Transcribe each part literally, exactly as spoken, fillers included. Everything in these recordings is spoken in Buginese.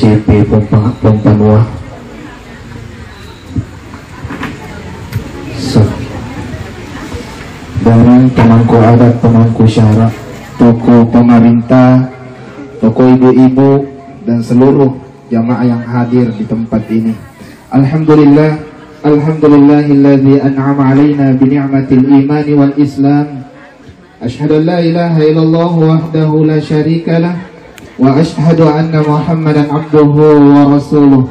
C P Pompa-, Pompanua. So, dari pemangku adat, pemangku syarat, tokoh pemerintah, tokoh ibu-ibu, dan seluruh jamaah yang hadir di tempat ini. Alhamdulillah, alhamdulillahilladzi an'ama alaina bi ni'matil imani wal islam. Asyhadu an la ilaha illallah wahdahu la syarika lah, wa asyhadu anna Muhammadan abduhu wa rasuluh.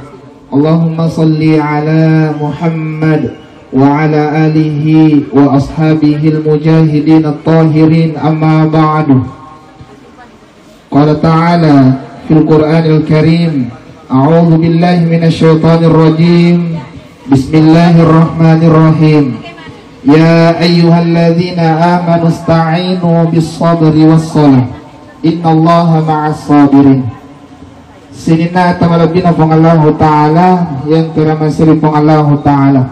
Allahumma salli ala Muhammad wa ala alihi wa ashabihil mujahidin at-tahirin, amma ba'du. Qala ta'ala fil Qur'anil Karim, a'udzu billahi minasy syaithanir rajim. Bismillahirrahmanirrahim. Ya ayyuhalladzina amanu ista'inu bis sabri was salah. Innallaha ma'as sabirin. Sininna tau malebbina Puang Allahu Ta'ala, yang keramasiri Puang Allahu Ta'ala.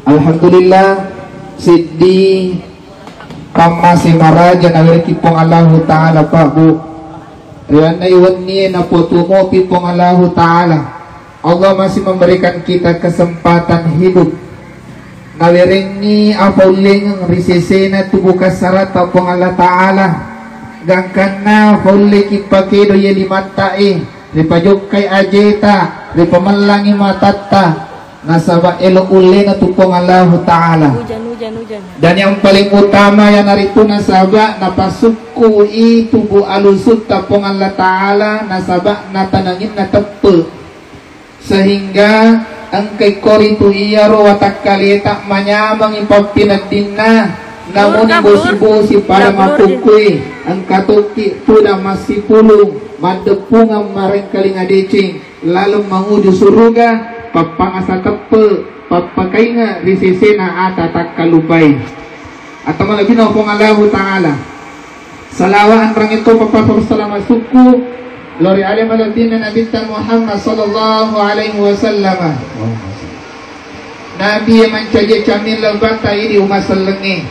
Alhamdulillah, siddi pammase maraja nawerekki Puang Allahu Ta'ala, Pak, Bu. Riwannai wennie napotumopi Puang Allahu Ta'ala. Allah masih memberikan kita kesempatan hidup. Nawerengngi apaullengeng ri sesena tubuh kasarata Puang Allah Ta'ala. Gangkanna faulleki pakedo iye limattae, ripajokkai ajeta, ripamellangi matatta. Nasaba elo ullena tu Puang Allahu Ta'ala. Hujan, hujan, hujan. Dan yang paling utama iyanaritu nasaba napasukkui tubuh alusutta Puang Allah Ta'ala, nasaba natananginna teppe. Sehingga engkai koritu iyaro watakkaleta manyamengi pappineddinna, namuni bosi-bosi pada mappukkui, engka tokki tudang massipulung, maddeppungeng marengkalinga deceng, laleng manguju suruga, pappangasa teppe, pappakainge ri sesena ata takkalupai. Atau malebbina Puang Allahu Ta'ala. Salawa anrangi to papasar salama sukku lao ri ale malebbina Nabitta Muhammad sallallahu alaihi wasallam. Nabi yang mancaji camin lebbata idi umat sellengnge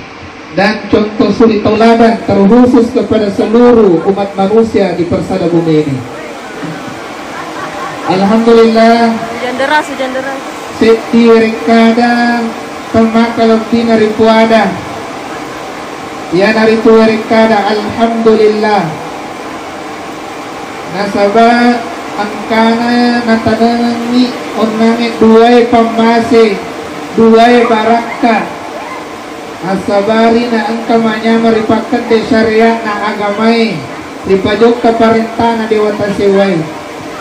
dan contoh suri tauladan terkhusus kepada seluruh umat manusia di persada bumi ini. Alhamdulillah. Hujan deras, hujan deras. Seddi werekkada temmakalebbina ripuada. Iyanaritu werekkada alhamdulillah. Nasaba engkana natanengengngi onnange duae pammase, duae barakka. Assabari na engka manyameng ripakkedde syariatna agamae, ripajokka parentana dewata sewwae.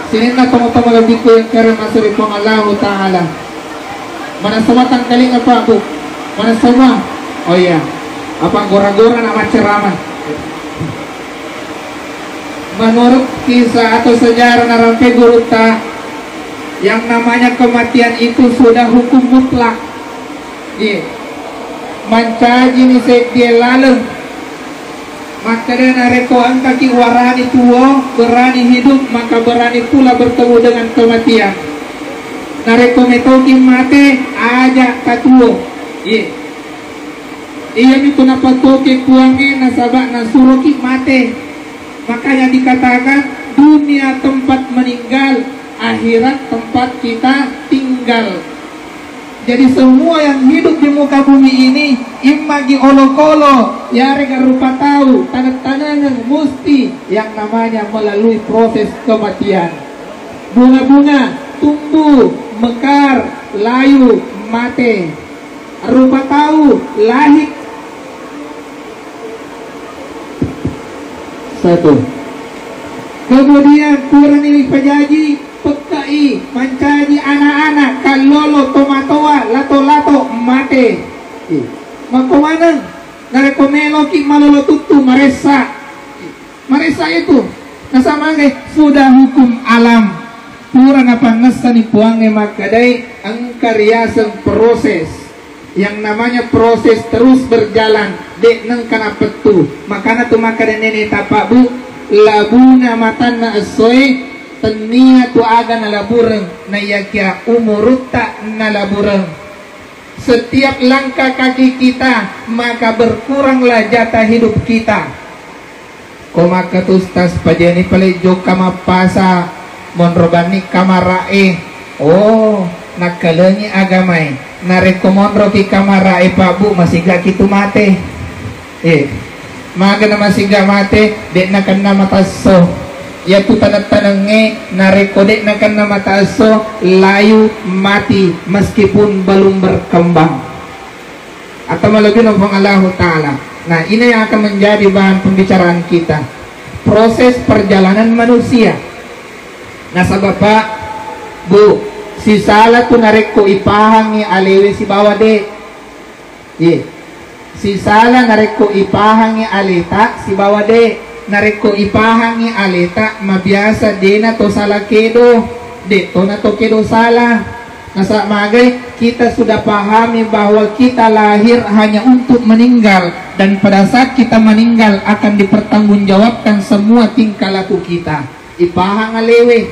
Sininna tomatoa malebbiku yang kere masuri Puang Allahu Ta'ala. Manessa matangkalinga, Pak, Bu? Manessa mua? Oh iya. Apa gora-gora na macceramah? Menurut kisah atau sejarah narampe gurutta, yang namanya kematian itu sudah hukum mutlak. Iya. Mancajini seddie laleng. Makkeda narekko engkaki warani tuo, berani hidup, maka berani pula bertemu dengan kematian. Narekko metoki mate, aja tatuo. Iya. Iyamitu napatuoki Puangnge nasaba nasuroki mate. Makanya dikatakan dunia tempat meninggal, akhirat tempat kita tinggal. Jadi semua yang hidup di muka bumi ini, immagi olokolo, yarega rupa tau, taneng-tanengeng, musti yang namanya melalui proses kematian. Bunga-bunga tumbuh, mekar, layu, mate. Rupa tau, lahir. Satu. Kemudian purani ripajaji, pekkai, mancaji anak-anak, kallolo, tomatoa, lato-lato, mate. Ih. Makko maneng, narekko meloki malolo tuttu, maressa. Maressa itu. Nasaba magai, sudah hukum alam. Pura napannessani Puangnge makkedai, engka riaseng proses. Yang namanya proses terus berjalan, de' nengka napettu. Makana tu makkeda nene tapabbu, labuna matanna essoe, tennia tu aga nalabureng, naiyakia umurutta nalabureng. Setiap langkah kaki kita, maka berkuranglah jatah hidup kita. Ko makkeda tu Ustaz, pajani pale jokka mappasa, Monro banni kamara'e. Oh, nakkalengi agamae. Narekko monroki kamara'e, Pak Bu, masigaki tu mate. Eh, magana masiga mate, de'na kenna matasso. Iyatu taneng-tanengnge, narekko de'na kenna matasso, layu mati meskipun belum berkembang. Atau malebbi no Puang Allahu Ta'ala. Nah, ini yang akan menjadi bahan pembicaraan kita. Proses perjalanan manusia. Nasaba, Pak, Bu, sisala tu narekko ipahangi alewe sibawa de. Ye. Sisala narekko ipahangi aleta sibawa de. Narekko ipahangi aleta, mabiasa dena to sala kedo, de tona to kedo sala. Nasaba magai kita sudah pahami bahwa kita lahir hanya untuk meninggal, dan pada saat kita meninggal akan dipertanggungjawabkan semua tingkah laku kita. Ipahang alewe.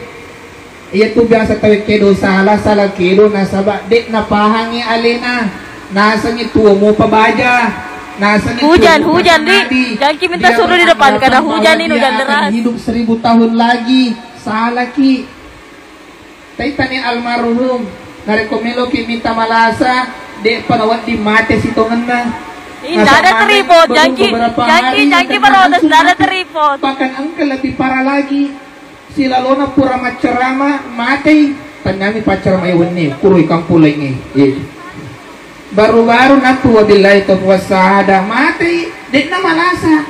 Iyatu biasa tau kedo sala, sala kedo nasaba de napahangi alena. Nasengi tuo mupa baja. Nasengi tuo mupa sanadi. Dia berpikir bahwa dia akan hidup seribu tahun lagi. Salaki. Taitani almarhum, narekko meloki mita malasa, de'pa nawedding mate sitongenna. Ih, nggak ada teripot, jangki, jangki, jangki protes, nggak ada teripot. Bahkan engka lebih parah lagi. Silalona pura maccarama, matei. Tanyami paccarama wenni, kurui kampung laingnge. Iya. Baru-baru nattu, wabillahi taufiq wassa'adah, matei, de'na malasa.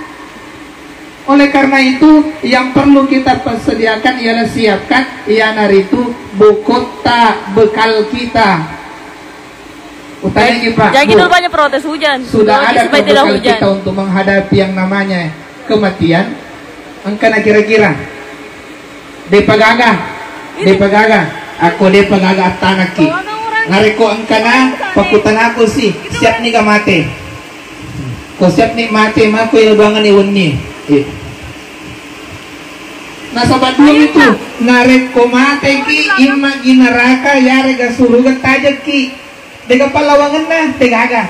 Oleh karena itu, yang perlu kita persediakan ialah siapkan, iyanaritu bokotta, bekal kita. Utanai, Pak, Bu, sudah adakah bekal kita untuk menghadapi yang namanya kematian? Engkana kira-kira? De'pa gaga. De'pa gaga. Akko de'pa gaga attanakki. Narekko engkana, pakkutanaku si, siap niga mate? Ko siap ni mate, mako elo doangani wenni. Iya. Nasaba dua itu, narekko mateki, imma gi neraka, yarega suruga tajekki. De'ga pallawangenna, de'gaga.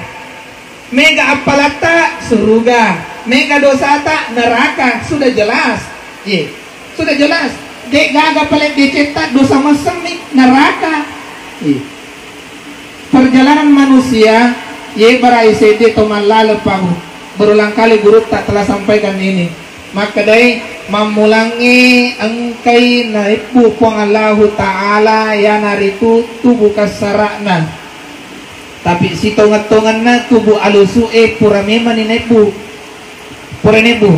Mega appalatta, suruga. Mega dosata, neraka. Sudah jelas. Iya. Sudah jelas. De'gaga pale decetta, dosa messemmi, neraka. Iya. Perjalanan manusia, ye barai seddi to mallaleng, Pak Bu. Berulang kali gurutta telah sampaikan ini. Makkedai, mammulangnge engkai naebbu Puang Allahu Ta'ala, iyanaritu tubu kassara'na. Tapi sitongeng-tongenna tubu alusu'e pura memani naebbu. Pura naebbu.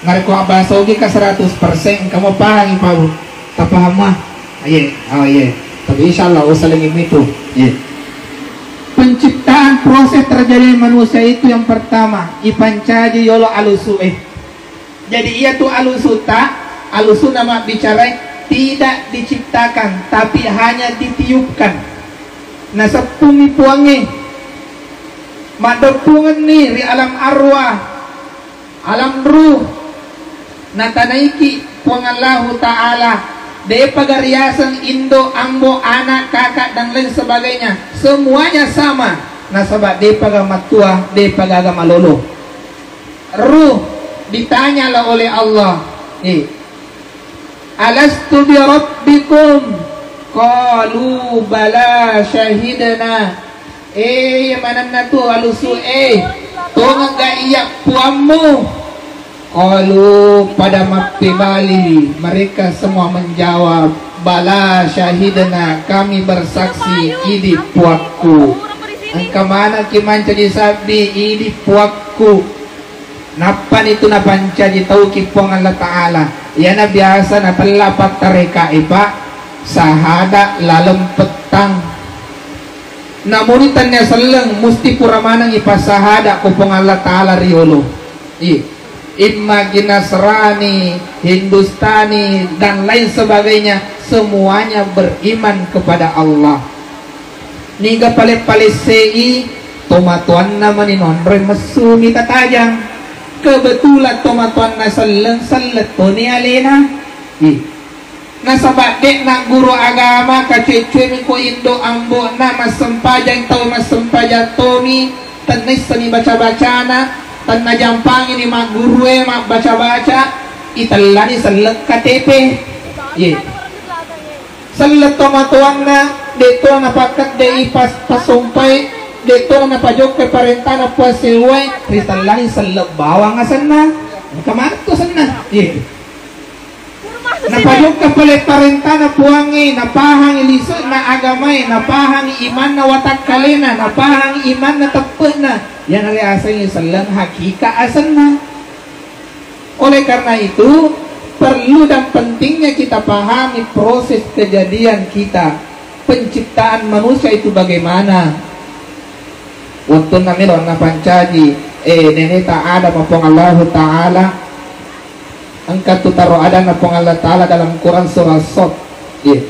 Narekko abbasa ogi ka seratus persen, engka mo pahangi, Pak Bu. Tapaham, ah? Iye, oh iye. Tapi insya Allah, usalengi mitu. Iye. Penciptaan, proses terjadi manusia itu yang pertama, ipancaji yolo alusu'e. Jadi, iyatu alusu'ta, alusu'na mabbicarai tidak diciptakan, tapi hanya ditiupkan. Naseppungi Puangnge, maddeppungenni ri alam arwah, alam ruh, natanaiki Puang Allahu Ta'ala, de'pa ga riaseng indo, ambo, anak, kakak, dan lain sebagainya. Semuanya sama, nasaba de'pa ga mattua, de'pa gaga malolo. Ruh ditanyalah oleh Allah, eh, "Alastu bi rabbikum?" Qalu, "Bala, syahidna." Eh, iya manenna tu alusu, eh, tongeng ga iya Puammu? Qalu, pada mappebali mereka semua menjawab, "Bala, syahidna, kami bersaksi, idi Puakku." Engka manengki mancaji sabbi, idi Puakku. Nappani tu napancaji tauki Puang Allah Ta'ala. Iyana biasa natella pattarekae, Pak, sahada laleng pettang. Namuni tennia selleng, musti pura manengngi passahada ko Puang Allah Ta'ala riolo. I, imma gi Nasrani, Hindustani, dan lain sebagainya, semuanya beriman kepada Allah. Niga pale-palesse'i, tomatoanna mani nonroi messumi tatajang. Kebetulan tomatoanna selleng, selleng toni alena. Ih. Nasaba de'na guru agama, kacuwe-cuwemi ko indo ambo'na massempajang, tau massempajang tomi, tennaissani baca-bacana, tennajampangini maggurue mabbaca-baca, itellani selleng K T P. Iya. Selleng tomatoanna, de' to napakkedde'i pas-, pasompai, de' to napajokka parentana Puang Sewwae, risellengi selleng bawang asenna. Engka maneng tu asenna. Iya. Napajokka pale parentana Puangnge, napahangi lise'na agamae, napahangi imanna watakkalena, napahangi imanna teppe'na. Iyanariasengnge selleng hakika asenna. Oleh karena itu, perlu dan pentingnya kita pahami proses kejadian kita, penciptaan manusia itu bagaimana. Wettunna melo napancaji, eh, neneta Adam Puang Allahu Ta'ala, engka tu taro adanna Puang Allah Ta'ala dalam Quran surah Sad. Iya.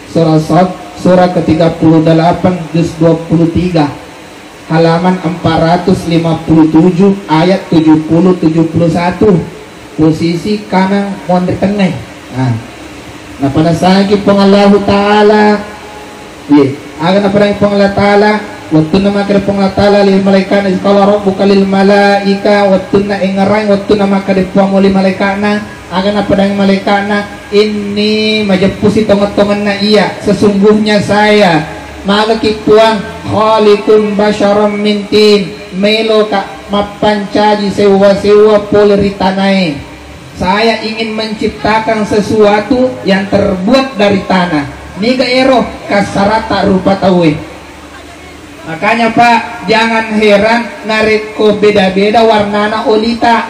Surah Sad, surah ketiga puluh delapan, juz dua puluh tiga. Halaman empat ratus lima puluh tujuh, ayat tujuh puluh, tujuh puluh satu. Posisi kanang monri tengngai. Nah. Napanasaki Puang Allahu Ta'ala. Iya. Aga napadangi Puang Allah Ta'ala? Wettunna makkeda Puang Allah Ta'ala lil malaikana, "Iz qala rabbuka lil malaika," wettunna engngerangi, wettunna makkeda Puang moli malaikana, aga napadangi malaikana? "Inni," majeppusi tongeng-tongenna iya, "sesungguhnya saya," magaki Puang, "khaliqun basyaram min tin," meloka mappancaji sewwa-sewwa pole ri tanae. Saya ingin menciptakan sesuatu yang terbuat dari tanah. Niga ero? Kassaratta rupa tauwe. Makanya, Pak, jangan heran narekko beda-beda warnana olita.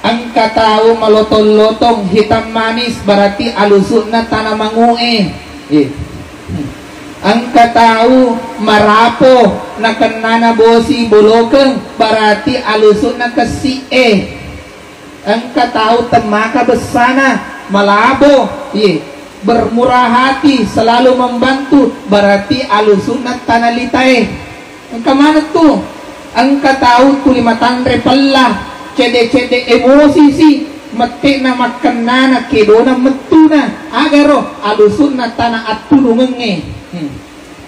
Engka tau malotong-lotong, hitam manis, berarti alusu'na tana mangu'e. Eh. Engka tau marapo, nakennana bosi bolokeng, berarti alusu'na kessi'e. Engka tau temmaka bessana, malabo, iye, bermurah hati, selalu membantu, berarti alusu'na tana litae. Engka maneng tu, engka tau tuli matanre pella, cedde-cedde emosisi, mette'na makkennana, kedona mettuna, agaro alusu'na tana attulungengnge. Hmm.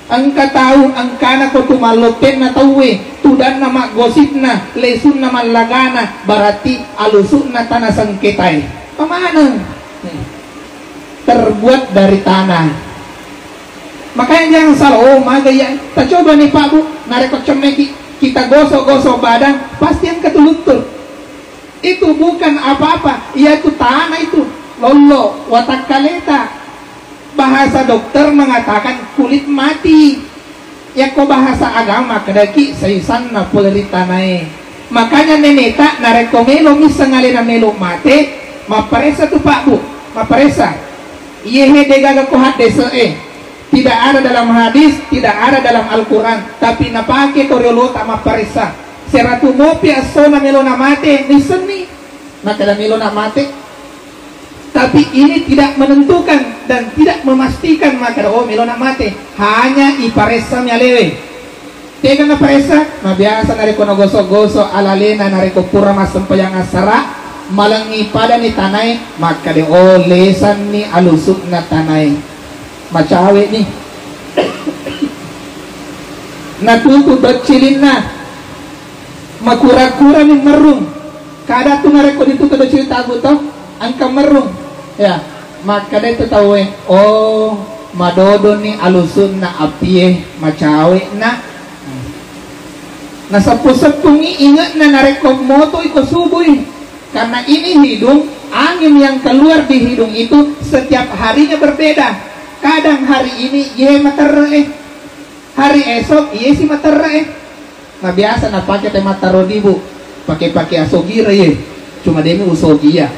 Engka tau engkana ko tu mallottenna tauwe, tudanna maggosipna, lesunna mallagana, berarti alusu'na tana sengketae. Pamaneng. Hmm. Terbuat dari tanah. Makanya jangan salah, oh, maga iya. Tacoba ni, Pak, Bu, narekko cemmeki, kita gosok-gosok badan, pasti engka tu luntur. Itu bukan apa-apa, iya tu tanah itu, lollo, watakkaleta. Bahasa dokter mengatakan kulit mati. Yakko bahasa agama kedaki saisanna pole ri tanae. Makanya neneta narekko melo misseng alena melo mate, mapparessa tu, Pak, Bu, mapparessa. Iyehe degaga ko haddese e. Tidak ada dalam hadis, tidak ada dalam Al-Quran, tapi napake ko riolota mapparessa. Seratu mopi essona melona mate, nissenni. Makkeda melona mate. Tapi ini tidak menentukan dan tidak memastikan makkeda, oh, melona mate. Hanya iparessami alewe. Tega naparessa? Mabiasa narekko nagosok-gosok alalena, narekko pura massempajang assara, malengngi padani tanae, makkeda, oh, lesanni alusu'na tanae. Macawe'ni. Natutu doccilinna. Makura-kurani merrung. Kada tu narekko ditutu doccili tabu to, engka merrung. Ya, makkeda tu tauwe, oh, madodoni alusu'na apie, macawe'na. Naseppu-seppungi inge'na narekko motoi ko subui. Karena ini hidung, angin yang keluar di hidung itu setiap harinya berbeda. Kadang hari ini iye materre, hari esok iye si materre. Nah, biasa napake te mattaro dibu, pake-pake asogire iye. Cuma demi usogi ya.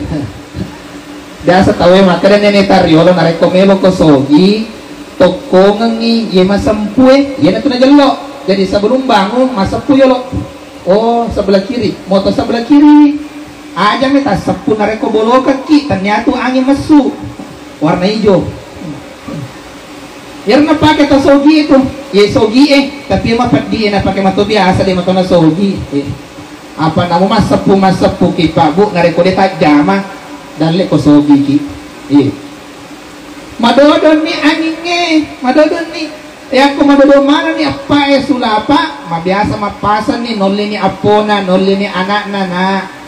Biasa tauwe makkeda nene tariolo narekko melo ko sogi, tokkongengi iye masempue, iye natu najello. Jadi sebelum bangun, maseppu yolo. Oh, sebelah kiri, moto sebelah kiri. Aja mi tasseppu narekko bolokekki, ternyata angin messu. Warna hijau. Iyaro napake to sogi itu, ye sogi e, tapi mapeddi e napake mato biasa de matona sogi. Eh. Apa namu masseppu-masseppu ki, Pak, Bu, narekko de tajjama, dalle ko sogi ki. Eh. Madodonni angingnge, madodonni. Yakko madodo manenni eppa e sulapa, mabiasa mappasenni, nollini appona, nollini anakna, na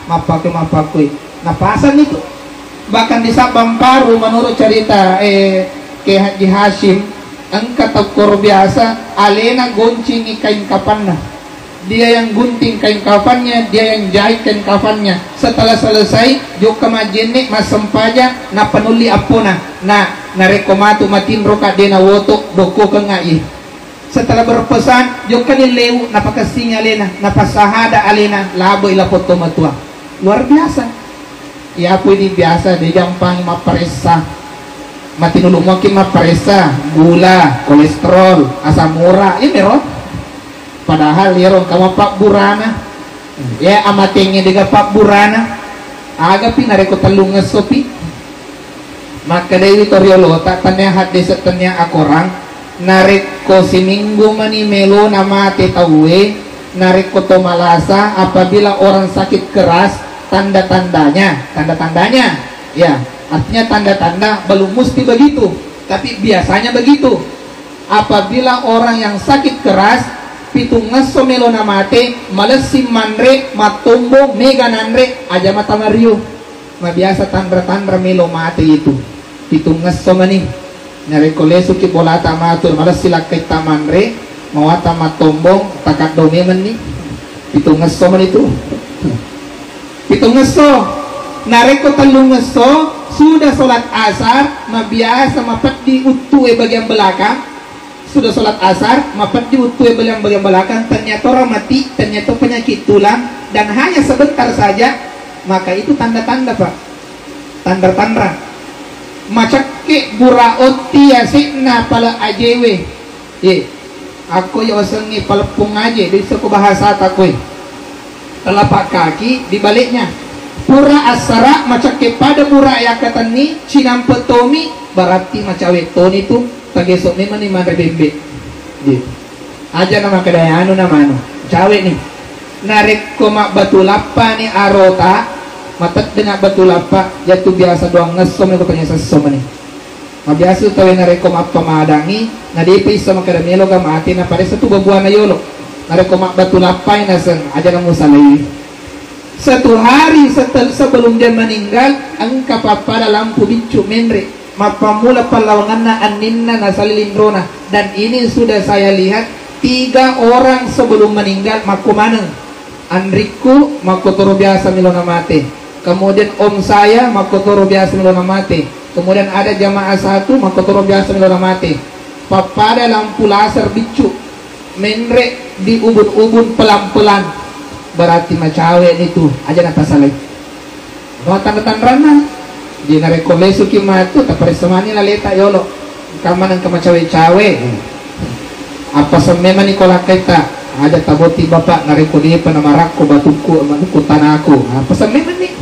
mappakui-mappakui. Napasenni tu. Bahkan di Sabbang Paru, menurut cerita, eh, Kiai Haji Hasyim, engka tau koro biasa alena goncingi kain kafanna. Dia yang gunting kain kafannya, dia yang jahit kain kafannya. Setelah selesai, jokka majjenne, massempajang, napanulli appona. Nah, narekko matu matinroka de nawoto, dokkokengnga i. Setelah berpesan, jokkani lewu, napakessingi alena, napasahada alena, laboi lapong tomatoa. Luar biasa. Iya pui ni biasa de jampangi mapparessa. Matinulu muakki mapparessa, gula, kolesterol, asam urat, iya mero. Padahal iyaro engka mappabburana. Iya amatengnge dega pabburana. Agapi narekko tellungngessopi. Makkedai wi toriolota, tennia haddese tennia akorang, narekko siminggu mani melona mate tauwe, narekko to malasa, apabila orang sakit keras, tanda-tandanya, tanda-tandanya, ya, artinya tanda-tanda belum mesti begitu, tapi biasanya begitu. Apabila orang yang sakit keras, pitungngesso melona mate, malessi manre, mattombong, mega nanre, aja matamario. Mabiasa tanra-tanra melo mate itu. Pitungngesso mani. Narekko lesuki bolata matu, malessi lakkaitta manre, mawata mattombong, takaddo memenni. Pitungngesso mani tu. Pitungngesso. Narekko tellungngesso, sudah sholat asar, mabiasa mapeddi uttue bagian belakang. Sudah sholat asar, mapeddi uttue bagian, bagian belakang, tennia to ramati, tennia to penyakit tulang, dan hanya sebentar saja, maka itu tanda-tanda, Pak. Tanda-tanda. Macakke bura otti yase'na pale ajewe. Ye. Akko yasengngi paleppung aje, dessa ko bahasa takwe. Telapak kaki di baliknya. Pura assara macakke pada bura yakkatenni, cinampe tomi, berarti macawe toni tu, tageso memang ni manre bembe. Ye. Aja na makkeda anu na manu. Cawe ni. Narekko mabbatu lappa ni arota, mateddeng abbatu lappa, yatu biasa doang ngesso meko tanya sesso mani. Mabiasa tauwe narekko mappamadangi, na depa issa makkeda meloga mate, na paressa tu babuana yolo. Narekko mabbatu lappai naseng, aja na musalai. Satu hari setel-, sebelum dia meninggal, engka pappada lampu biccu menre. Mappammula pallawanganna anninna nasalli linrona. Dan ini sudah saya lihat, tiga orang sebelum meninggal makko maneng. Anrikku makkotoro biasa melona mate. Kemudian om saya makkotoro biasa melona mate. Kemudian ada jamaah satu makkotoro biasa melona mate. Pappada lampu laser biccu. Menre di ubun-ubun pelan-pelan. Berarti macawe ni tu. Aja na tasalai. Doa tanra-tanranna. Jadi narekko lesuki matu, taparessa mani laleta yolo. Kamma nengka macawe-cawe. Appaseng memang ni ko lakkaitta. Aja taboti bapak narekko depa namarakko batukku, batukku tanaku. Appaseng memang ni.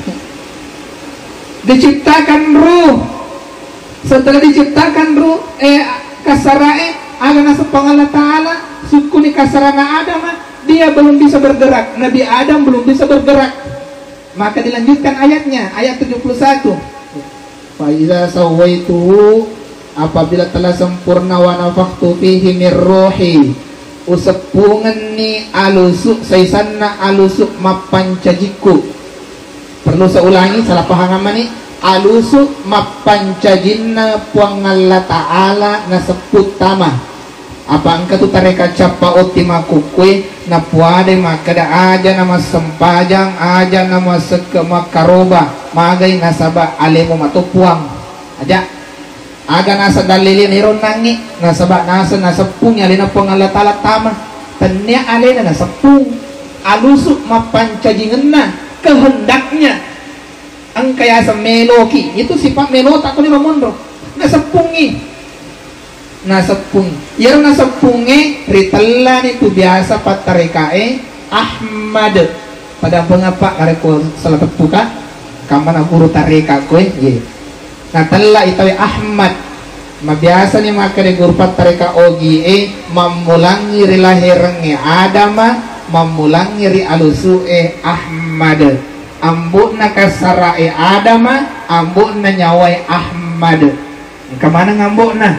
Diciptakan ruh. Setelah diciptakan ruh, eh, kasarae, aga naseng Puang Allah Ta'ala, sukkuni kasarana Adam, dia belum bisa bergerak. Nabi Adam belum bisa bergerak. Maka dilanjutkan ayatnya, ayat tujuh puluh satu. Fa iza sawaituhu, apabila telah sempurna, wa nafakhtu fihi min ruhi, useppungenni alusu, saisanna alusu mappancajikku. Perlu saya ulangi, salah paham mani. Alusu mappancajinna Puang Allah Ta'ala naseppu tama. Apa engka tu tareka cappa otti makkukkue, napuadai makkeda aja na massempajang, aja na massekke makkaroba, magai nasaba alemu mato Puang. Aja. Aga naseng dallelenna ero nangnge, nasaba naseng naseppungi alena Puang Allah Ta'ala tama. Tennia alena naseppung. Alusu mappancajingenna, kehendaknya. Engka yaseng meloki, itu sifat melota kuni mamonro. Naseppungi. Naseppung. Iyaro naseppungnge ritellani tu biasa pattarekae Ahmad. Pada apa ngapa narekko salah teppuka? Kammana guru tareka koe? Ye. Natella itawe Ahmad. Mabiasani makkeda guru pattareka ogie, mammulangi ri laherengnge Adama, mammulangi ri alusue Ahmad. Ambo'na kasarae Adama, ambo'na nyawae Ahmad. Engka maneng ambo'na.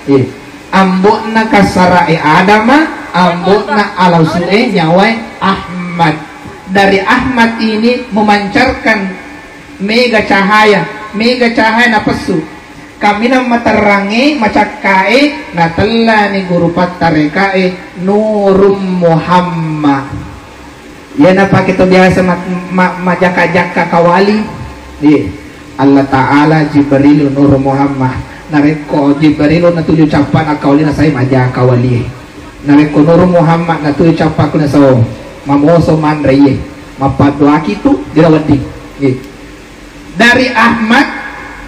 Eh, ambo'na kasarae Adama, ambo'na alusue nyawae Ahmad. Dari Ahmad ini memancarkan mega cahaya. Mega cahaya napessu. Kaminang materrangnge, macakkae, natellani guru pattarekae Nurum Muhammad. Iyana pake to biasa ma-, ma-, majakka-jakka kawali. Iya. Allah Ta'ala Jibrilu Nurum Muhammad. Narekko Jibrilu natuju cappana kawalina sai maja kawalie. Narekko Nurum Muhammad natuju cappaku nasau mamoso manre iye. Mappaddoaki tu dirawedding. Iya. Dari Ahmad,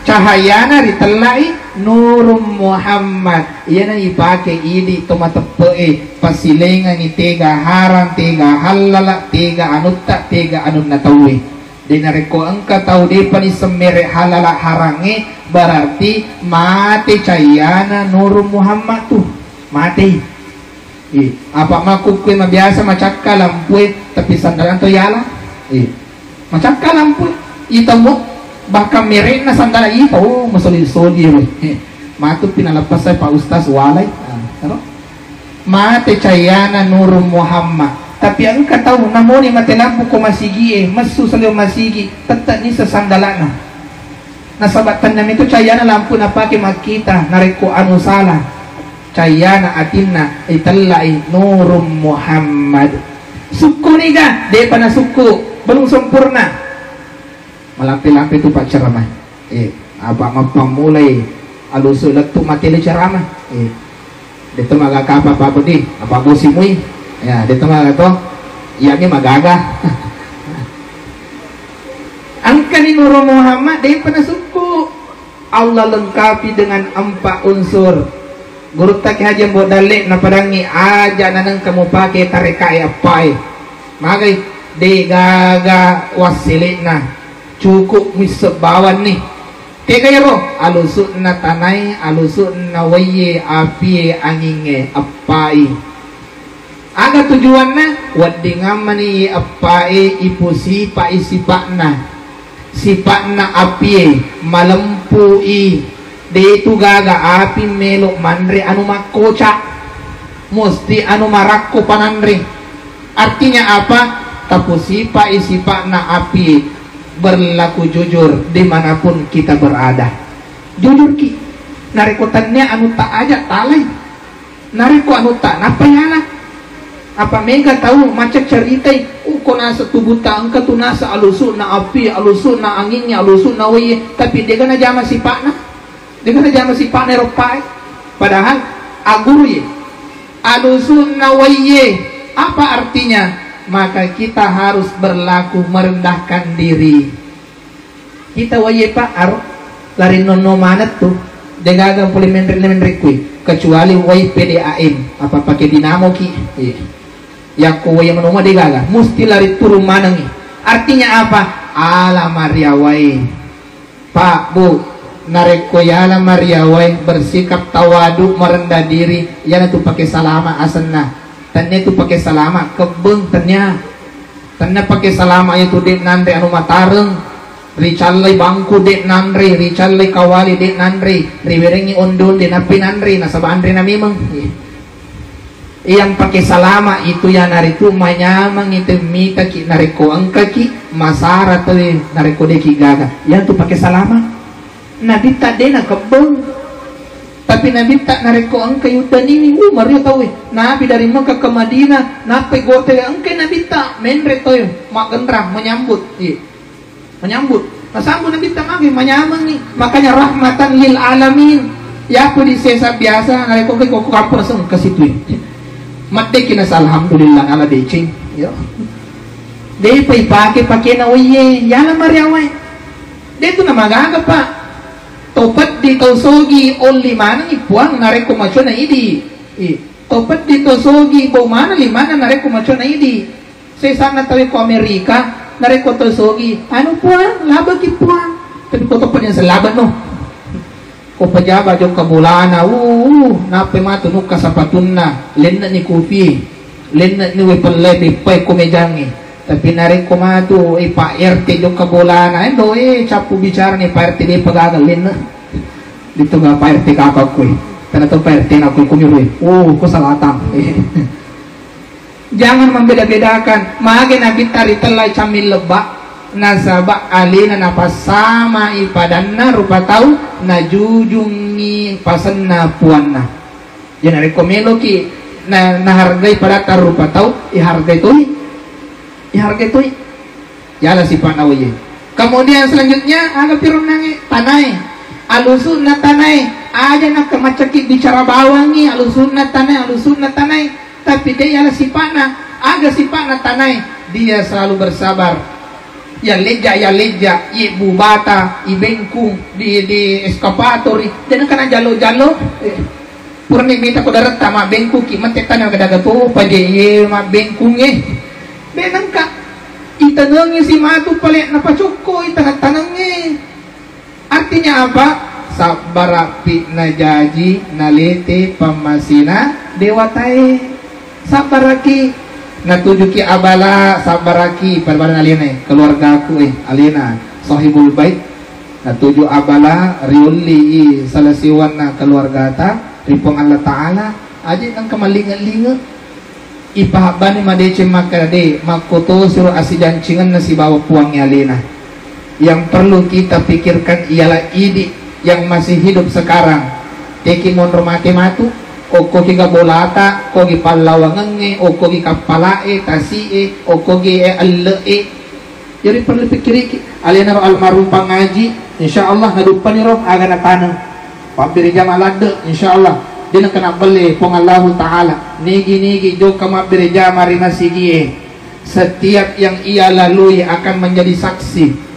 cahayana ritellai Nurum Muhammad. Iyana ipake idi to mateppe'e, pasilengangi tega harang, tega hallala, tega anutta, tega anunna tauwe. De narekko engka tau depa nisseng mere halala harangnge, berarti mate cahayana Nurum Muhammad tu. Matei. Iya. Apa makkukkue mabiasa macakka lampue, tapi sandalana to yala. Iya. Macakka lampue. Ita mo, bahkan merekna sandala ita, oh, masoli-soli we. Eh, matu pinalepas saya Pak Ustaz walai. Ah, ero. Mate cahayana Nurum Muhammad. Tapi engka tau namoni mate lampu ko masigie, messu salio masigi, tette nisa sandalana. Nasaba tennamitu cahayana lampu napake makkita narekko anu sala. Cahayana atinna itellai Nurum Muhammad. Sukkuniga? Depa nasukku, belum sempurna. Malampe-lampe tu Pak ceramah. Eh, apa mappammulai alusu lettu matele ceramah. Eh. Deto maga kapa Pak Budi, apa bosi mui? Ya, deto maga to. Iya mi magaga. Engkani Nurul Muhammad, depa nasukku. Allah lengkapi dengan empat unsur. Gurutta Ki Haji Ambo Dalle napadangi aja nanengka mupake tarekae appae. Magai, de gaga wassele'na. Cukup misseng bawanni. Tega ero? Alusu'na tanae, alusu'na waie, apie, angingnge, appai. Aga tujuanna? Weddingammani appae ipusipa'i sipa'na. Sipa'na apie, malempui. Detu gaga api melo manre anu makkoca. Musti anu marakko pananre. Artinya apa? Tapusipa'i sipa'na api, berlaku jujur dimanapun kita berada. Jujurki. Narekko tennia anu ta aja talai. Narekko anu ta nappa yala. Apa mega tau macca ceritai, uko nasa tubuta engka tu nasa alusu'na api, alusu'na angingnge, alusu'na waie, tapi dega najama sipa'na. Dega najama sipa'na ero pae. Padahal agguruye. Alusu'na waie. Apa artinya? Maka kita harus berlaku merendahkan diri. Kita waie pa aro lari nonno maneng tu. Degaga pole menre-menre kui. Kecuali wai P D A M. Apa pake dinamo ki. Iya. Yakko waie menoma degaga. Musti lari turun manengi. Artinya apa? Ala mariawai. Pak, Bu, narekko yala mariawae bersikap tawadu, merendah diri, iyanatu pake salama asenna. Tennia tu pake salama kebbeng, tennia. Tennia pake salama itu de nanre anu matareng, ricallai bangku de nanre, ricallai kawali de nanre, riwerengi onde-onde nappi nanre, nasaba anre na memeng. Yang pake salama itu iyanaritu manyameng itu mitaki narekko engkaki masara tauwe narekko deki gaga. Iyanatu pake salama. Nabitta de nakebbeng. Tapi nabitta narekko engka yuddaniwi, uh, mario tauwe. Nabi dari Mekah ke Madinah, nappai gote engka nabitta, menre tauwe, maggenrang, menyambut. Iya. Menyambut. Nasambut Nabitta magi, manyamengngi. Makanya rahmatan lil alamin. Yaku di sesa biasa, narekko ke koko kampung langsung ke situ. Maddeki nasa alhamdulillah ala deceng. Yo. Depa ipake pakena waie, yala mariawae. De tu namagaga, Pak. Tau peddi, tau sogi, olli manengi puang narekko macona idi. I. Tau peddi, tau sogi, bau maneng limanna narekko macona idi. Sesanna tauwe ko Amerika, narekko to sogi, anu puang, labeki puang. Tapi ko to panya selabek no. Ko pejabat jokka bolana, uh, nappe matu nukka sapatunna, lenne ni kopi, lenne ni we pelle beppai ko mejangi. Tapi narekko matu, eh, Pak R T jokka bolana, endo, eh, cappu bicara ni Pak R T de pagaga lenne. Ditunga Pak R T kapa kui. Tena to Pak R T na kui kumi rui. Uh, ko salatang. Jangan membeda-bedakan. Mage Nabitta ritellai camming lebba. Nasaba alena napassamai padanna rupa tau, najujungngi pasenna puanna. Jadi narekko meloki na-, nahargai padatta rupa tau, ihargai toi, ihargai toi. Yala sipa'na wae. Kemudian selanjutnya, aga pironnangnge? Tanae. Alusu'na tanae. Aja nakka maccaki bicara bawangngi, alusu'na tanae, alusu'na tanae. Tapi de yala sipa'na. Aga sipa'na tanae? Dia selalu bersabar. Ya leja, ya leja, ye bubata, ibengkung, di, di eskavatori, de nakka jalo-jalo. Eh, purani mita ko daretta mabbengkuki, mette tanae gadaga to, paje ye mabbengkungnge. De nengka itanengi si matu pale napacokko itaneng-tanengnge. Artinya apa? Sabbara'pi najaji nalete pammasena dewatae. Sabbaraki. Natujuki abala, sabbaraki, pada-pada alena, keluargaku, eh, alena, sahibul bait. Natuju abala, riulli i salah siwanna keluargata ri Puang Allah Ta'ala. Aja nengka mallinge-linge. Ipahabbani madeceng makkeda de, makkotosiro assijancingenna sibawa Puangnge alena. Yang perlu kita pikirkan ialah idi yang masih hidup sekarang. Teki monro mate matu, okkoki ga bolata, okkogi pallawangengnge, okkogi kappalae, tasi'e, okkogi, eh, elle'e. Jadi perlu pikiriki. Alenaro almarhum Pangaji, insya Allah naduppaniro aga nataneng. Pabbere jama ladde, insya Allah. De nakka nabbelle Puang Allahu Ta'ala. Nigi-nigi jokka mabbere jama ri masigie. Setiap yang ia lalui akan menjadi saksi.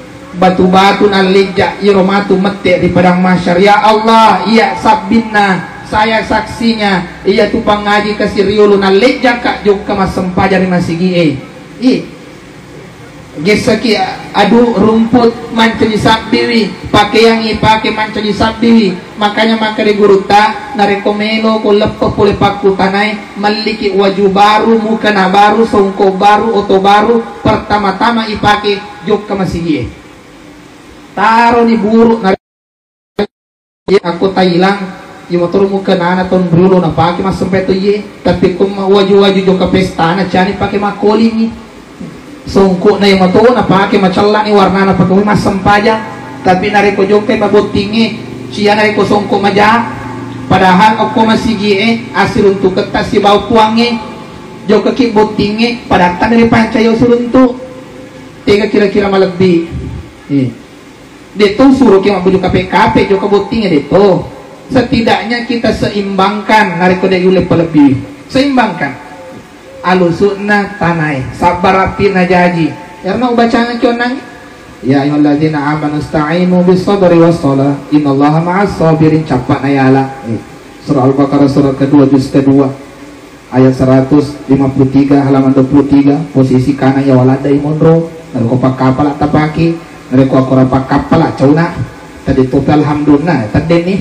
Batu-batu nallejja iro matu mette ri padang mahsyar. Ya Allah, iya sabbinna, saya saksinya. Iya tu Pangaji kasi riolo nallejjaka jokka massempajang ri masigie. Ih. Gessaki adu rumput mancaji sabbiwi, pakeang ipake mancaji sabbiwi. Makanya makkeda gurutta, narekko melo ko leppe pole pakkutanae, melliki waju baru, mukana baru, songko baru, oto baru, pertama-tama ipake jokka masigie. Taroni buru na Iya, akko Thailand, iya motoro mukenana taung riolo napake massempa to iye, tapi ko ma-, waju-waju jokka pestana, cani pake makkolingngi. Songkokna iya mato napake macellani warnana pake massempajang. Tapi narekko jokkai mabottingnge, cia narekko songkok maja. Padahal okko masigie, assiruntuketta sibawa Puangnge. Jokkaki bottingnge, padatta dari pancayo siruntuk. Tega kira-kira malebbi. Iya. De'to suroki mabbuju kape-kape jokka bottingnge, de'to. Setidaknya kita seimbangkan, narekko de yulle palebbi. Seimbangkan. Alusu'na tanae, sabbarapi najaji. Karena ubacangeng kionnang. Ya ayyuhalladzina amanu ista'inu bis sabri was shalah. Innallaha ma'as sabirin, cappa nayala. Eh, surah Al-Baqarah surah kedua, juz kedua. Ayat seratus lima puluh tiga, halaman dua puluh tiga, posisi kanang yawa ladde imonro, narekko pakkapala tapake, narekko akkora pakkapala cauna, tadi topi alhamdulillah, teddenni.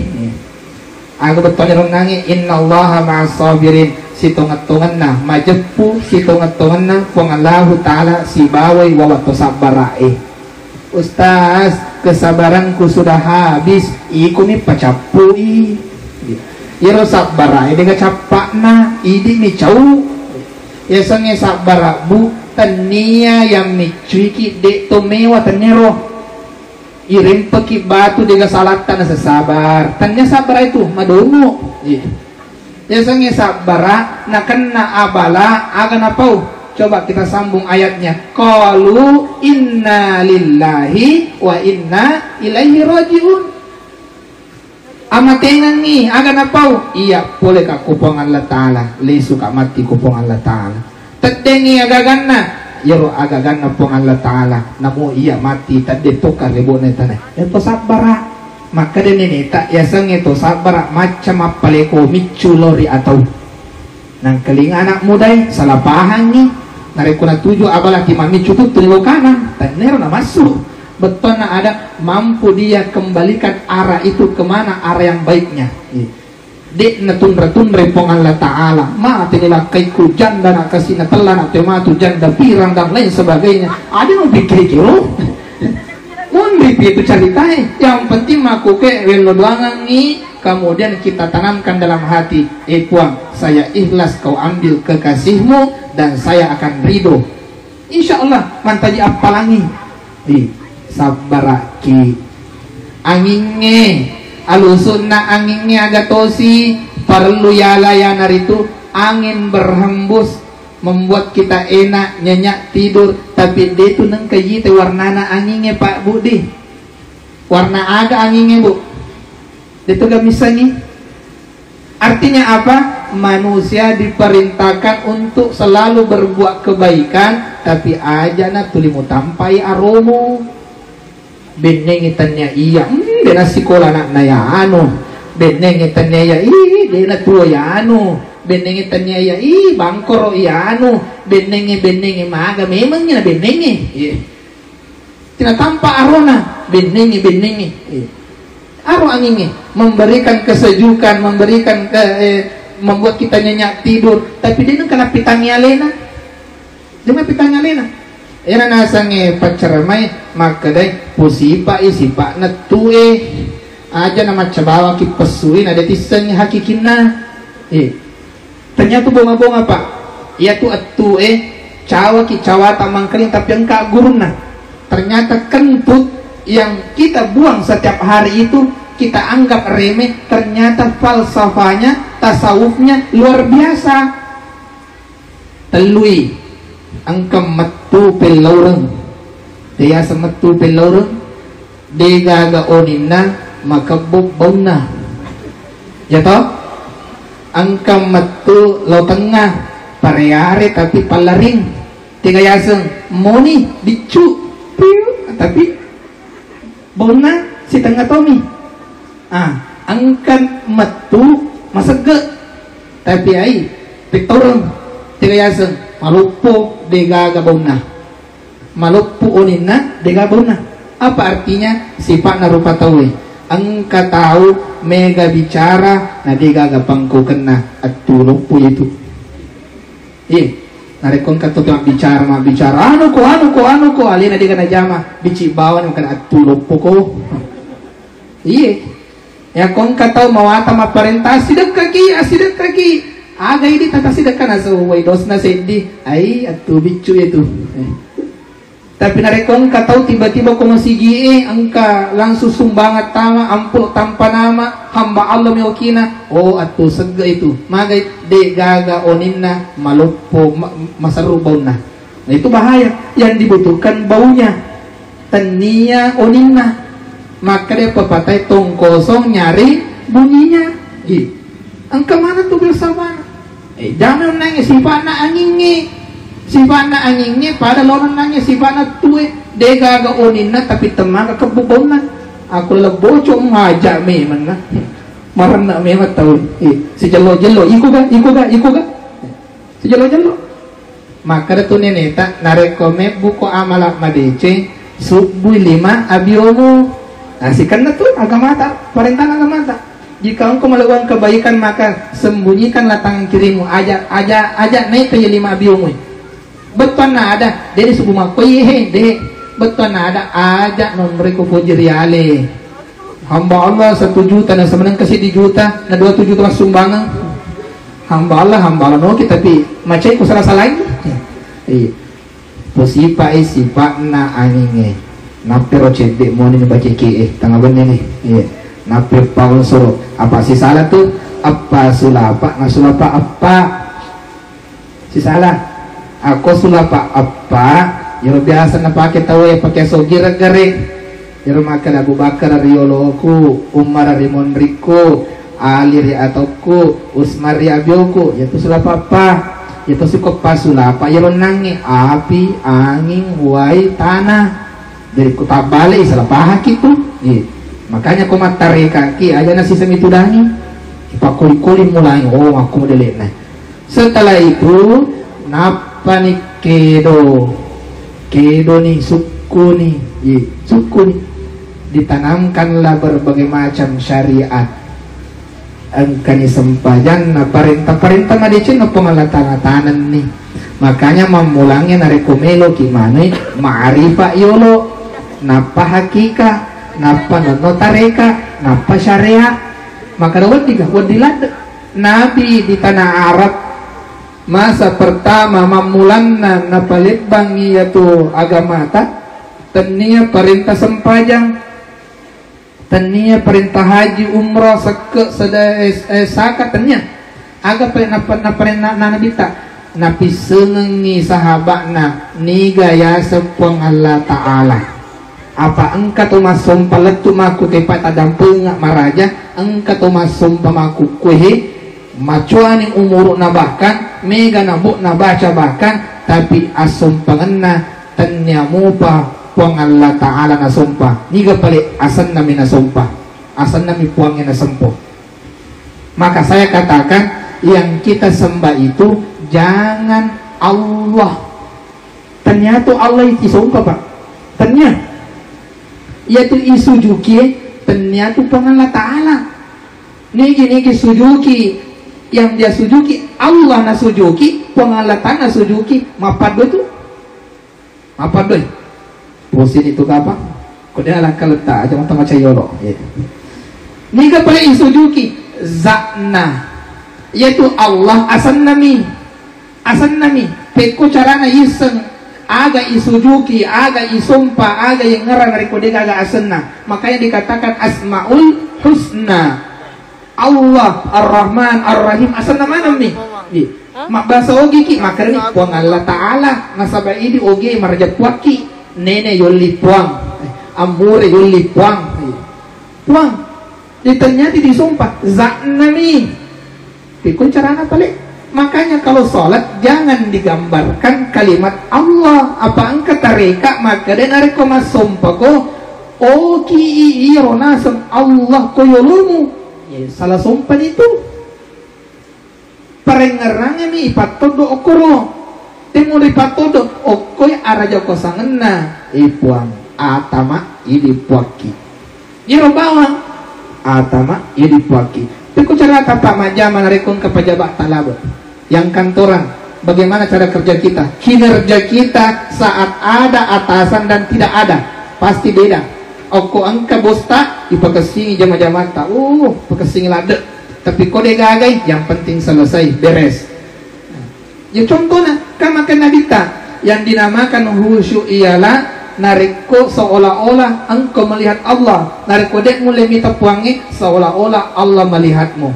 Aga bettuanna ronnangi, innallaha ma'as sabirin, sitongeng-tongenna, majeppu sitongeng-tongenna Puang Allahu Ta'ala sibawai wawatto sabbara'e. Ustaz, kesabaranku sudah habis. Iko mi pacappui. Iyaro sabbarae dega cappa'na, idi mi cau. Yasengnge sabbara, Bu, tennia yang miccuiki de to mewa, tenniaro. Irempeki batu dega salatta nasasabar. Tennia sabbara itu, madongo. Iya. Yasengnge sabbara, nakenna abala, aga napau? Coba kita sambung ayatnya. Qalu inna lillahi wa inna ilaihi raji'un. Amatengengngi, aga napau? Iya, poleka ko Puang Allah Ta'ala, lesuka matti ko Puang Allah Ta'ala. Teddengngi agaganna, iyaro agaganna Puang Allah Ta'ala, namo iya matti, tedde tokka rebona tana. Iya to sabbara. Makkeda neneta, yasengnge to sabbara macca mappaleko miccu lao ri atau. Nangkalinga anak mudae, salah pahangngi. Narekko natuju abalaki mammiccu tuttu ri lokana, tennero namassu. Bettuanna ada mampu dia kembalikan arah itu kemana, arah yang baiknya. Iya. De' natunra-tunrai Puang Allah Ta'ala. Mate ni lakkaiku, janda na kasi na tella na te matu, janda pirang dan lain sebagainya. Ada mau pikir kiro. Munri pi itu caritae. Yang penting makuke wello doangangngi, kemudian kita tanamkan dalam hati, eh Puang, saya ikhlas kau ambil kekasihmu dan saya akan ridho. Insya Allah mantaji appalangi. Sabbaraki. Angingnge, alusunna angingnge aga tosi parellu yala, yanaritu angin berhembus membuat kita enak, nyenyak tidur, tapi detu nengka yite warnana angingnge, Pak Budi. Warna aga angingnge, Bu? Detu gamissangi. Artinya apa? Manusia diperintahkan untuk selalu berbuat kebaikan, tapi aja na tuli mutampai aromu. Bennengi tania iya, hmm, dena sikola anakna ya anu. Bennengi tania iya, ih, dena tuo ya anu. Bennengi tania iya, ih, bangkoro iya anu. Bennengi, bennengi, maga memangnya bennengi. Iya. Tina tampa arona, bennengi, bennengi. Iya. Aro angingnge, memberikan kesejukan, memberikan ke, eh, membuat kita nyenyak tidur, tapi dia nengka napitangi alena. Dia napitangi alena. Ena nasange paccaramai makkedai, pusipa i sipa'na tue. Aja na macca bawaki pessui, na dia tissengi hakikinna. Eh. Ternyata bonga-bonga, Pak. Iyatu ettue cawaki cawata mangkaling, tapi engka gurunna. Ternyata kentut yang kita buang setiap hari itu kita anggap remeh, ternyata falsafahnya, tasawufnya luar biasa. Tellui, engka mettu pellaureng. Teyaseng mettu pellaureng, degaga oninna, makebbu baunna. Ya toh? Engka mettu lao tengnga, pareare tapi pallaring. Tega yaseng moni, biccu, piu, tapi baunna sitengnga tomi. Ah, engka mettu masegge. Tapi ai, pettoreng, tega yaseng maloppo, degaga baunna. Maloppo oninna, dega baunna. Apa artinya? Sipa'na rupa tauwe. Engka tau mega bicara, na degaga pangkokenna, attu loppo itu. Iye, narekko engka to mabbicara, mabbicara, anu ko, anu ko, anu ko, alena dega najama, bicci bawang, engka attu loppo ko. Iye. Ya, ko engka tau mawatang mapparenta, "Assidekkaki, assidekkaki." Aga idi tata sidekka, nasewai dosna seddi. Ai, attu biccu itu. Eh. Tapi narekko engka tau tiba-tiba ko masigie, engka langsung sumbangan tama, amplop tanpa nama, hamba Allah mi okina. Oh, attu segge itu. Magai, de gaga oninna, maloppo, ma-, maserru baunna. Nah, itu bahaya. Yang dibutuhkan baunya. Tennia oninna. Makkeda pepatah, tong kosong nyaring bunyinya. Ih, engka mana tu filsafatna? Eh, jangan nanya sifatna angingnge. Sifatna angingnge pada lawan nanya sifatna tue. Degaga oninna tapi temmaga kebbu baunna. Aku lele bocok ngajak memang nah. Marenna memang tau. Eh, sijello-jello, iko ga, iko ga, iko ga. Sijello-jello. Makkeda tu neneta, narekko mebbuko amala madeceng, subbui lima abiomu. Nah, sikenna tu agamata, parentana agamata. Jika engkau melakukan kebaikan, maka sembunyikanlah tangan kirimu. Aja, aja, aja naik ke lima abiomu. Bettuanna ada, de subbu makkoi he, de. Bettuanna ada, aja nomreko poji riale. Hamba Allah satu juta, na semeneng ke sidi juta, na dua tujuh juta sumbangan. Hamba Allah, hamba Allah noki, tapi macai ku salah-salahi. Iya. Posipa e sipa'na angingnge. Nappero cedde moni ni baceke e, tanga benne ni. Iya. Nappe paun soro. Apa sisala tu? Apa sulapa, na sulapa apa? Sisala. Ako sulapa appa, iyaro biasa napake tauwe, pake sogi reggare. Iyaro makkeda Abu Bakar ri yoloku, Umar ri monrikku, Ali ri atokku, Usman ri abioku, iyatu sulapa appa. Iyatu sukoppa sulapa iyaro nangnge, api, anging, wai, tanah. Jadi ku tabbale, salah pahaki tu. Iya. Makanya ko mattarekaki, aja na siseng itudangi. Pakoli-koli mulai, oh, aku modelena. Setelah itu, nappani kedo. Kedoni, sukkuni. Iya, sukkuni. Ditanamkanlah berbagai macam syariat. Engkani sempajanna, parenta-parenta madecenna Puang Allah Ta'ala tanenni. Makanya mammulangnge narekko meloki manui ma'rifat yolo, nappa hakika, nappa nonno tareka, nappa syariat. Maka da wedding, wedding ladde. Nabi di tanah Arab, masa pertama mammulanna napalebbangi iyatu agamata, Tennia parenta sempajang, tennia parenta haji, umrah, sekke, seda-, eh, eh, saka, tennia. Aga pa-, napa-, naparenta na Nabitta? Napissengengngi sahaba'na niga yaseng Puang Allah Ta'ala. Apa engka to massompa lettu makkutepa tadampenga maraja, engka to massompa makkukkuehe, macuani umuru'na bahkan, mega nabu'na baca bahkan, tapi assompangenna tennia mupa Puang Allah Ta'ala nasompa. Niga pale asennami nasompa, asennami Puangnge nasempo. Maka saya katakan, yang kita sembah itu jangan Allah. Tennia tu Allah isompa, Pak. Tennia. Yaitu isujuki, tennia tu Puang Allah Ta'ala. Nigi-nigi sujuki, yang dia sujuki, Allah nasujuki, Puang Allah Ta'ala nasujuki, mapaddo tu. Apa doi? Pusini tu kapang? Ko de alangka letta aja mata macayolo. Iya. Niga pale isujuki zatna, yaitu Allah asennami. Asennami. Pekko carana iseng aga isujuki, aga isompa, aga yengngerang narekko de gaga asenna. Makanya dikatakan Asmaul Husna. Allah, Ar-Rahman, Ar-Rahim, asenna maneng mi. Iya. Mabbasa ogi ki, makkedani Puang Allah Ta'ala, nasaba idi ogi maraja puakki, nene yolli Puang, ammure yolli Puang. Iya. Puang, ditanyati disompa, zatna mi. Pekko carana pale. Makanya kalau sholat jangan digambarkan kalimat Allah. Apa engka tareka makkeda narekko massompako, oki i iyaro naseng Allah ko yolomu. Ya, salah sompa ni tu. Parengngerangngemi ipattoddo okkoro. Temmuri pattoddo okkoi araja kosangenna. Eh Puang, atama idi puakki. Iyaro bawang, atama idi puakki. Pekko carata Pak majjama narekko engka pejabat talabe. Yang kantoran, bagaimana cara kerja kita? Kinerja kita saat ada atasan dan tidak ada, pasti beda. Okko engka bosta, ipakessingi jama-jamata. Uh, pakessingi ladde. Tapi ko de gagai, yang penting selesai, beres. Ya contohna, kan makan Nabitta, yang dinamakan khusyuk ialah narekko seolah-olah engkau melihat Allah, narekko de mulle mita puangnge, seolah-olah Allah melihatmu.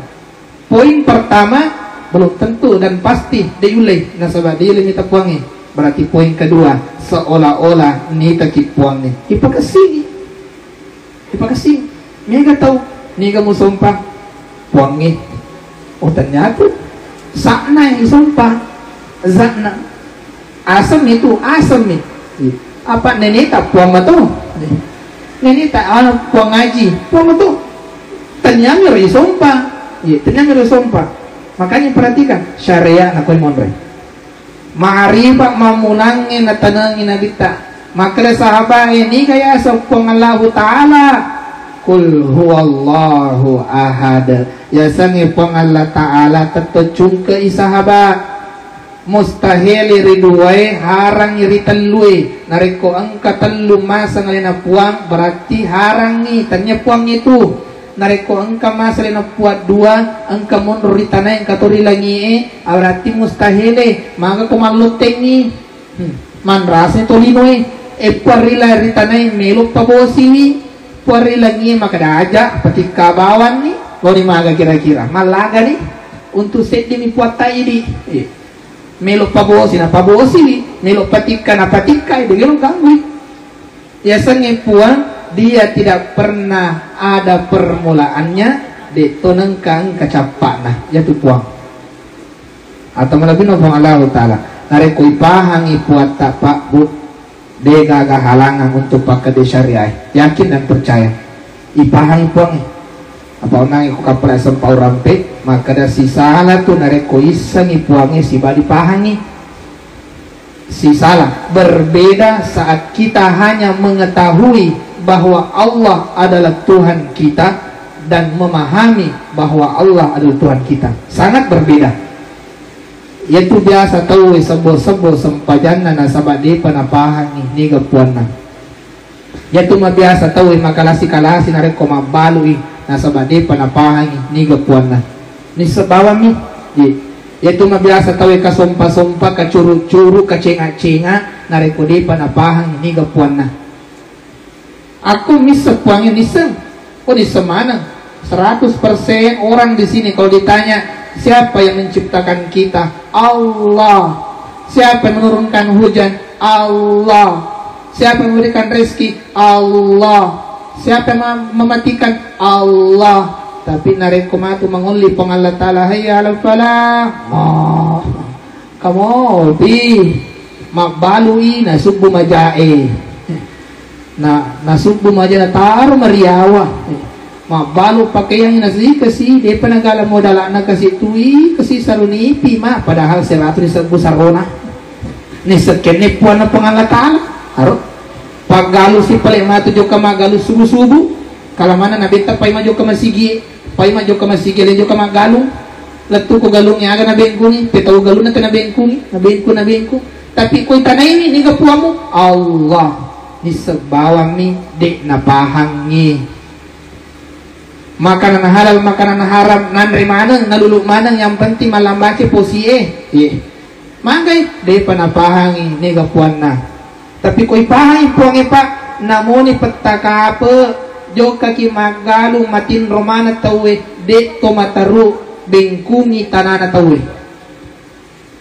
Poin pertama, belum tentu dan pasti de yulle, nasaba de yulle mita puangnge. Berarti poin kedua, seolah-olah nitaki puangnge. Ipakessingi. Ipakessing, niga tau, niga musompa, puangnge. Oh, ternyata sa'na isompa, zatna. Asem itu, asem ni. Apa neneta puang mato? Neneta, ah, puang ngaji, puang mato. Ternyata isompa. Iya, ternyata isompa. Makanya perhatikan syariat nak kau monre. Ma'rifat mammunangnge natanengi Nabitta. Makkeda sahabae, niga yaseng Puang Allahu Ta'ala? Qul huwallahu ahad. Yasengnge Puang Allah Ta'ala tetto cungke'i sahaba. Mustahili ri duae, harangngi ri tellue. Narekko engka tellu maseng alena Puang, berarti harangngi, tennia Puang itu. Narekko engka masa le napuaddua, engka monro ri tanae, engka to ri langie, berarti mustahile. Maga ko mallottengi? Hmm. Manrasai tolinoe. E, puang ri la-, ri tanae melo pabosiwi. Puang ri langie makkeda aja, patikka bawanni. Loni maga kira-kira? Mallagani. Untu seddimi puatta idi. Iya. Melo pabosi, napabosiwi. Melo patikka, napatikkai. De melo ganggui. Yasengnge Puang, dia tidak pernah ada permulaannya, de to nengka engka cappa'na, yatu Puang. Atau malebbina Puang Allahu Ta'ala. Narekko ipahangi Puatta, Pak, Bu, de gaga halangan untuk pakkede syariah. Yakin dan percaya. Ipahangi Puang. Apa onangi ku kappala sempau rampe, makkeda sisala tu narekko issengi Puangnge siba dipahangi. Sisala, berbeda saat kita hanya mengetahui bahwa Allah adalah Tuhan kita dan memahami bahwa Allah adalah Tuhan kita. Sangat berbeda. Yaitu biasa tauwe sebbo-sebbo sempajanna nasaba depa napahangi niga puanna. Yatu mabiasa tauwe makalasi-kalasi narekko mabbalui nasaba depa napahangi niga puanna. Nisseng bawammi. Ye. Yatu mabiasa tauwe kasompa-sompa, kacuru-curu, kacenga-cenga narekko depa napahangi niga puanna. Aku misseng Puangnge, nisseng. Oh, nisseng maneng. Seratus persen orang di sini kalau ditanya, "Siapa yang menciptakan kita?" Allah. Siapa yang menurunkan hujan? Allah. Siapa yang memberikan rezeki? Allah. Siapa yang mem-, mematikan? Allah. Tapi narekko matu mangolli Puang Allah Ta'ala, "Hayya 'alal falah." Oh. Kamopi, mabbalui nasubbu majae. Na, nasubbu maja nataro mariawa. Mabbalu pakaiangi nasi kasi, depa nagala modalana kasi tui, kasi sarunipi ma, padahal seratu disebbu sarona. Ni sekenne puanna Puang Allah Ta'ala. Aro. Paggalu si pale matu jokka maggalu subu-subu. Kala mana nabetta pai majokka masigi, pai majokka masigi, le jokka maggalung. Lettu ko galungnge aga nabengkungi, petau galunna te nabengkungi, nabengku, nabengku. Tapi koi tanaini niga puamu? Allah. Nisseng bawammi de napahangngi. Makanan halal, makanan haram, nanre maneng, nalulu maneng, yang penting mallambace posie. Ye. Magai, depa napahangi nega puanna. Tapi koi pahangi puangnge, Pak, namoni pettakape, jokkaki maggalung matinro maneng tauwe, de to mataru bengkungi tanana tauwe.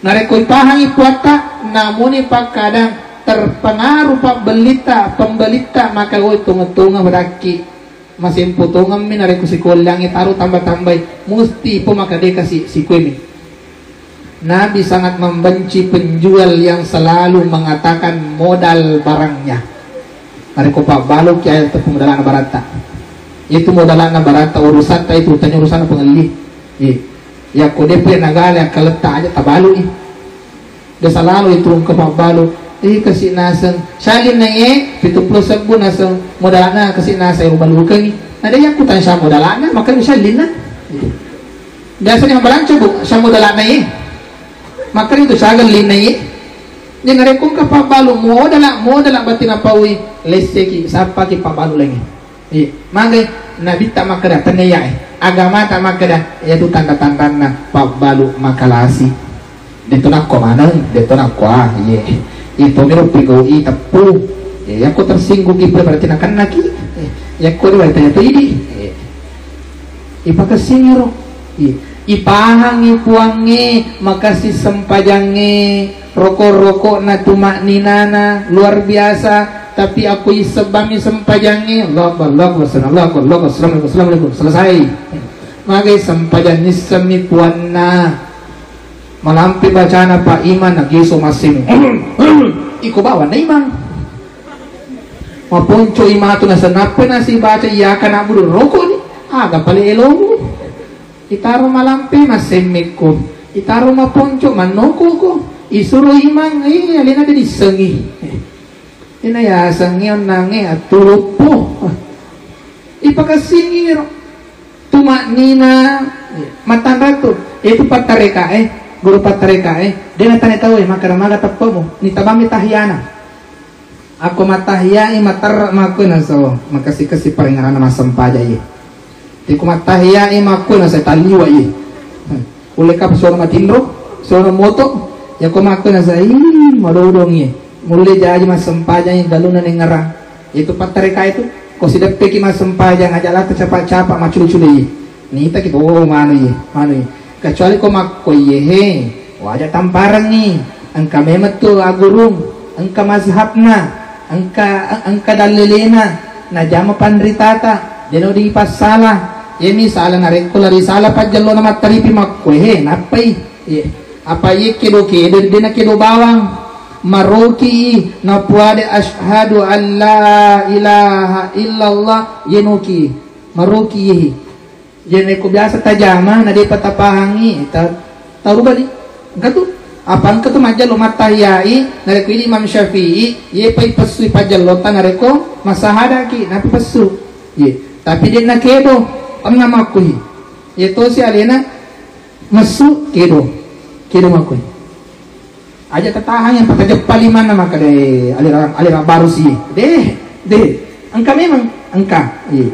Narekko ipahangi puatta, namoni pakkadang terpengaruh pabbellitta, pembelitta, maka woi tongeng-tongeng wedakki. Masempo tongemmi narekko sikoleangnge taro tamba-tambai, musti ipo makkedai kasi sikuemi. Nabi sangat membenci penjual yang selalu mengatakan modal barangnya. Narekko pabbaluki aja teppu modalana baratta. Itu modalana baratta, urusatta itu, tanya urusanna pengelli. Iya. Yakko depe nagale akkaletta aja tabalui. De salalo itu engka pabbalu. Eh, kasi naseng. Syalin na ye, pitu pulo sebbu naseng. Modalana kasi naseng, ubalukengi. Nade yakku tanya sa modalana, maka syalin na. Biasanya balanca, Bu, sa modalana ye. Maka itu sagal linna ye. Jadi narekko engka pabbalu modala, modala batina paui, lesseki, sappaki pabbalu lagi. Iya, magai Nabitta makkeda, tennia yae. Agamata makkeda, iyatu tanda-tandanna pabbalu makalasi. Deto nakko maneng, deto nakko ah, iye. Itu miro pigau i teppu. Iya, yakko tersinggung i pura berarti nakennaki. Iya, yakko riwayat tanya tu idi. Iya. Ipakessingiro. Iya. Ipahangi puangnge, makassi sempajangnge. Roko-rokona tumakninana luar biasa, tapi akko issebbangngi sempajangnge, Allahu Akbar, Allahu Akbar, Allahu Akbar, Allahu Akbar, Assalamualaikum, Assalamualaikum, selesai. Magai sempajang nissemmi puanna. Malampe bacana Pak Imang, nageso massemu. Iko bawanna Imang. Maponco imatu nasennappe nasi baca iyyaka na'budu, rokoni. Aga pale elomu. Itaro malampe massemmekko, itaro maponco mannokoko, isuro imang, eh, alena de dissengi. Ina yasengnge onnangnge attuluppo. Ipakessingiro. Tumaknina, eh, mattanrattu. Itu pattarekae, guru pattarekae, de natane tau e, makkeda maga teppemu, nitabammi tahiyana. Akko mattahiyai materre makkoi naso, makessi-kessi parengngeranna massempajang iye. Iko mattahiyai makkoi naso talliwa iye. Ulle kapa suara matinro, suara moto, yako makkoi naso, ih, madodong iye. Mulle jaji massempajang iye, galunna nengngerang. Itu pattareka itu, ko sideppeki massempajang, aja lata capa-capa, macule-cule iye. Nitaki to, oh, manu iye, manu iye. Kecuali ko makko iye he, waja tamparengngi. Engka memeng tu agurung, engka mazhabna, engka, engka dallelena, najama panritata, deno dipassala. Iye misala narekko lari sala pajjallona mattaripi makko he, nappai. Iye. Apa iye kedo-kedo, dena kedo bawang. Maroki i, napuade asyhadu an la ilaha illallah, yenoki. Maroki iye. Jadi ko biasa tajama, na depa tapahangi, ta-, tarubani. Engka tu, apa engka tu majjallo mattahiyai, narekko idi Imam Syafi'i, iye pai pessui pajjallota narekko massahadaki, napi pessu. Iye. Tapi de nakedo, tenna makkui. Iye tosi alena messu kedo. Kedo makkui. Aja tatahang yang patajeppa limanna makkeda, eh, alera, alera baru si. Deh, deh. Engka memang, engka. Iya.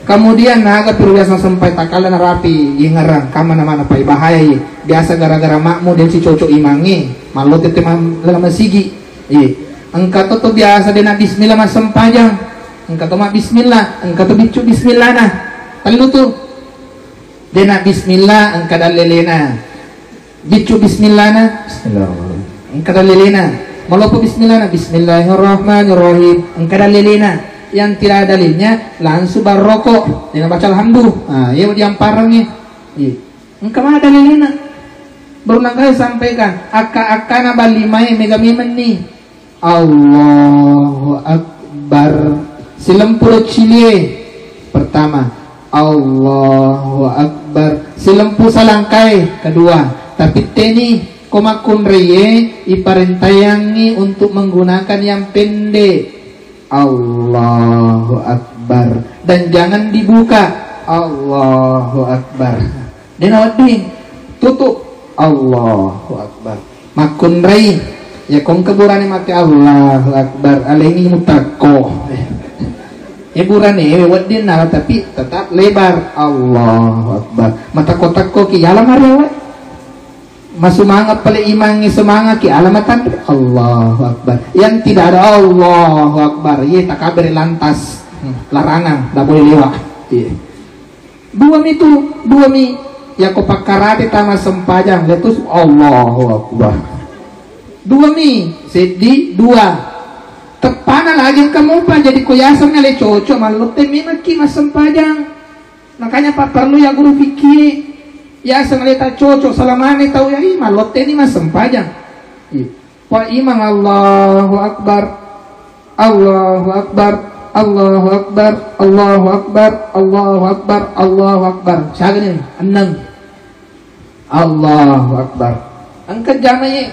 Kemudian naga piru biasa sempai takalla narapi, ingerang, kamana-mana pai bahaya, iya. Biasa gara-gara makmu dan si cocok imangi, mallo tete mam-, dalam masigi. Iya. Engka toto biasa dena bismillah massempajang. Engka to ma bismillah, engka to biccu bismillana. Tellu tu. Dena bismillah, engka dallelena. Biccu bismillana, bismillahirrahmanirrahim. Engka dallelena. Malopo bismillana, bismillahirrahmanirrahim. Engka dallelena. Yang tidak ada dalilnya, langsung barroko. Dena baca alhamdu. Ah, iya diamparengngi. Iya. Engka ma dallelena. Baru nangka sampaikan. Akka-akkana bali mai mega memenni. Allahu Akbar. Silempu cilie. Pertama, Allahu Akbar. Silempu salangkai. Kedua, tapi teni ko makkunraie iparenteangngi untuk menggunakan yang pendek. Allahu Akbar. Dan jangan dibuka. Allahu Akbar. Dena wedding. Tutup. Allahu Akbar. Makkunrai. Ya kongke burane mate Allahu Akbar. Alengi mutakko. Ya burane wedding nala tapi tetap lebar. Allahu Akbar. Matakko-takko ki yala marewe. Masumanga pale imangngi semanga ki ala matanre. Allahu Akbar. Yang tidak ada Allahu Akbar. Ye takabere lantas. Hmm, larangan. Tidak boleh lewat. Iya. Dua mi tu, dua mi. Yako pakkarate tama sempajang, letus Allahu Akbar. Dua mi, seddi, dua. Teppana lagi engka mupa, jadi ko yaseng ale cocok, mallotte memekki massempajang. Makanya pak perlu ya guru fikih. Yaseng ale tak cocok, salamane tau ya, ih, mallotte ni massempajang. Iya. Pak Imam, Allahu Akbar. Allahu Akbar. Allahu Akbar. Allahu Akbar. Allahu Akbar. Allahu Akbar. Siaga ni? Enam. Allahu Akbar. Engka jamae.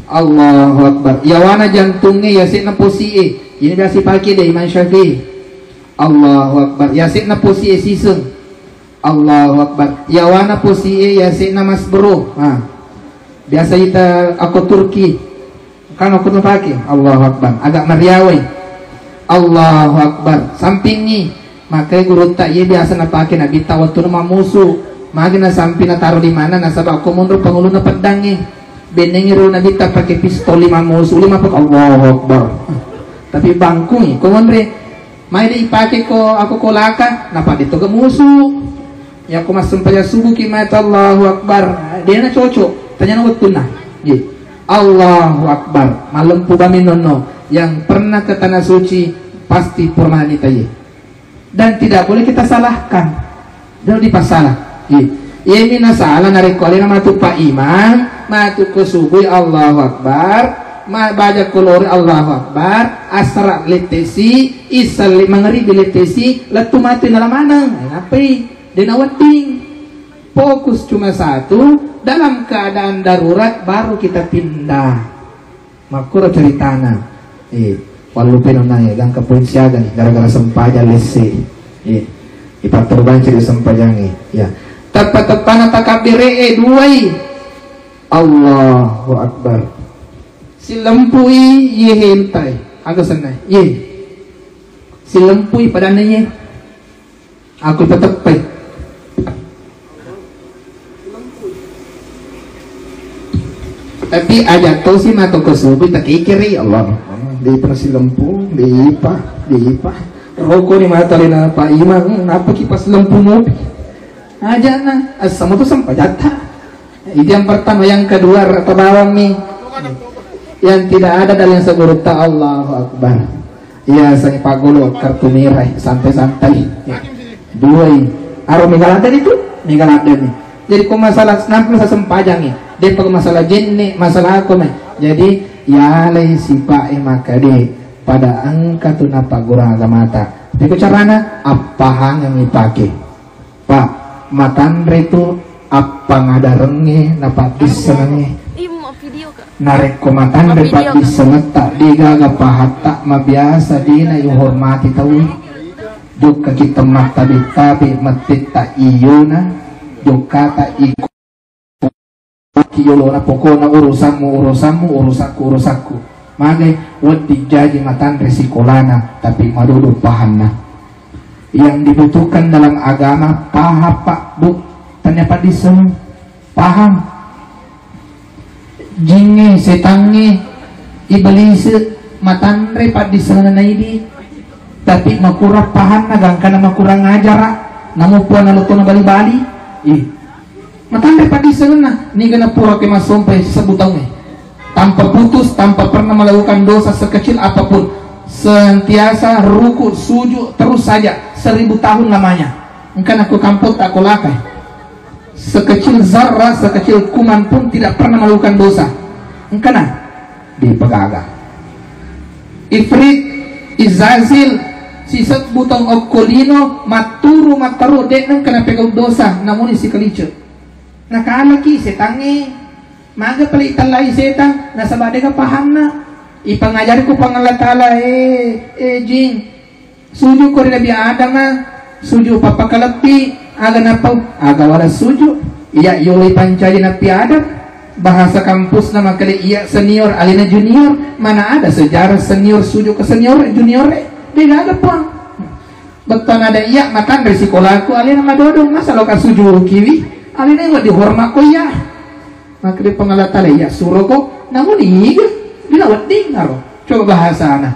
Allahu Akbar. Yawana jantungnge, yase'na posi'e. Ini biasa pakai deh Imam Syafi'i. Allahu Akbar. Yase'na posi'e siseng. Allahu Akbar. Yawana posi'e, yase'na Mas Bro. Ha. Biasa ita ako Turki. Kan aku nupake. Allahu Akbar. Agak mariawai. Allahu Akbar. Sampingi. Makai gurutta iye biasa napake Nabitta wettunna mammusu. Magi nasampi nataro di mana, nasaba ko monro panguluna peddangngi. Bennengi ro Nabitta pake pistol lima musu, lima pak Allahu Akbar. Tapi bangkui, ko monre. Mai de ipake ko, ako kolaka, napa de toga musu. Ya ko massempajang subuh ki mai to Allahu Akbar. Dena cocok. Tanya na wettunna. Ye. Allahu Akbar. Malempu bami nonno. Yang pernah ke tanah suci pasti pernah nitaye. Dan tidak boleh kita salahkan. Jangan dipasalah. Ye. Yemi nasala narekko alena matu pa imang, matu ko subuh Allahu Akbar, ma baja kolori Allahu Akbar, asara letesi, isali mangaribi letesi, lettu matu nala maneng. Napai? Dena wedding. Fokus cuma satu, dalam keadaan darurat baru kita pindah. Makkuro ceritana. Eh, wallu penonang ya, gangka poin siaga nih, gara-gara sempajang lesse. Eh, ipatterbanci di sempajangi. Ya. Teppa-teppana takabbere e duai. Allahu Akbar. Silempui ye hentai. Aga senna. Ye. Silempui padanna ye. Aku teteppai. Tapi aja to si mato ko subuh tak kikiri, ya Allah. Di pernah si lempu, di ipa, di ipa. Rokok ni mata lena Pak Imam, hmm, apa kipas lempu ngopi? Aja na, asam tu sampai jatah. Itu yang pertama, yang kedua rata bawang nih. Yang tidak ada dalam segurutta Allahu Akbar. Iya, sai pagolo kartu merah, santai-santai. Ya. Dua ini. Aro mega ladde itu, mega ladde ni. Jadi ko masalah nampa sa sempajangi. Depa ko masalah jenne, masalah aku mai. Jadi yalai sipa e makade pada engka tu napagura agamata. Tapi ko carana, appahangengi pake. Pak, matanre tu appangadarengnge napaddissengengnge. Ih, mau video, Kak. Narekko matanre mau video, Kak. Paddissengetta, degaga pahatta, mabiasa dena ihormati tauwe. Jokkaki temmattabe-tabe, mettitta iyona, jokkata iko. Ki yolona pokona urusanmu, urusanmu, urusakku, urusakku. Magai wedding jaji matanre sikolana, tapi madodo pahanna. Yang dibutuhkan dalam agama paham, Pak, Bu. Tanya Pak Disen, paham. Jingnge, setangnge, iblis, matanre Pak Disen naidi. Tapi makurang pahanna, gangkana makurang ajara, namo puanna lotona bali-bali. Ih. Matanre paddisengenna, niga napura ke massompai sebbu taungnge. Tanpa putus, tanpa pernah melakukan dosa sekecil apapun. Senantiasa ruku, sujud, terus saja, seribu tahun lamanya. Engka nakko kampong tak kolakai. Sekecil zarrah, sekecil kuman pun tidak pernah melakukan dosa. Engkana dipagaga. Ifrit, Izazil, sisebbu taung okko lino, matturu, mattaru, de' nengka napegau dosa, namuni sikalice. Nakalaki setangnge, maga pale itellai setang, nasaba dega pahanna. Ipangajari ku Puang Allah Ta'ala, eh, eh, jing, sujud ko ri Nabi Adam, ah. Sujud pappakalebbi, aga napau, aga wala sujud. Iya yolai pancaji Nabi Adam. Bahasa kampusna makkeda iya senior, alena junior. Mana ada sejarah senior sujud ke senior, junior, eh? Degaga, Puang. Bettuanna ada iya matanre sikolaku, alena madodong, masa loka sujud kiwi? Alena wedding hormat ko iya. Makkeda Puang Allah Ta'ala, iya suroko, namuni iga? Dina wedding aro. Coba bahasana.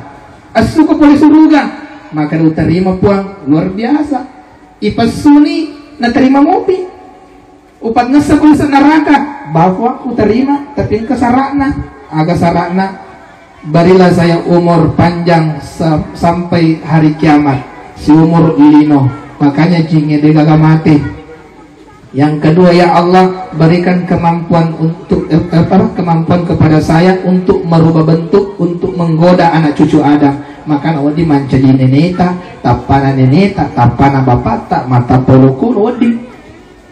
Assuko pole suruga. Makkeda utarima, Puang, luar biasa. Ipessuni, naterima mopi. Upannessa ko ise neraka, ba, Puang, utarima, tapi engka sara'na. Aga sara'na? Berilah saya umur panjang sa-, sampai hari kiamat, seumur lino. Makanya jinge degaga mate. Yang kedua, ya Allah, berikan kemampuan untuk, eh, apa, kemampuan kepada saya untuk merubah bentuk, untuk menggoda anak cucu Adam. Makana wedding mancaji neneta, tappana neneta, tappana bapatta, mata poloku wedding.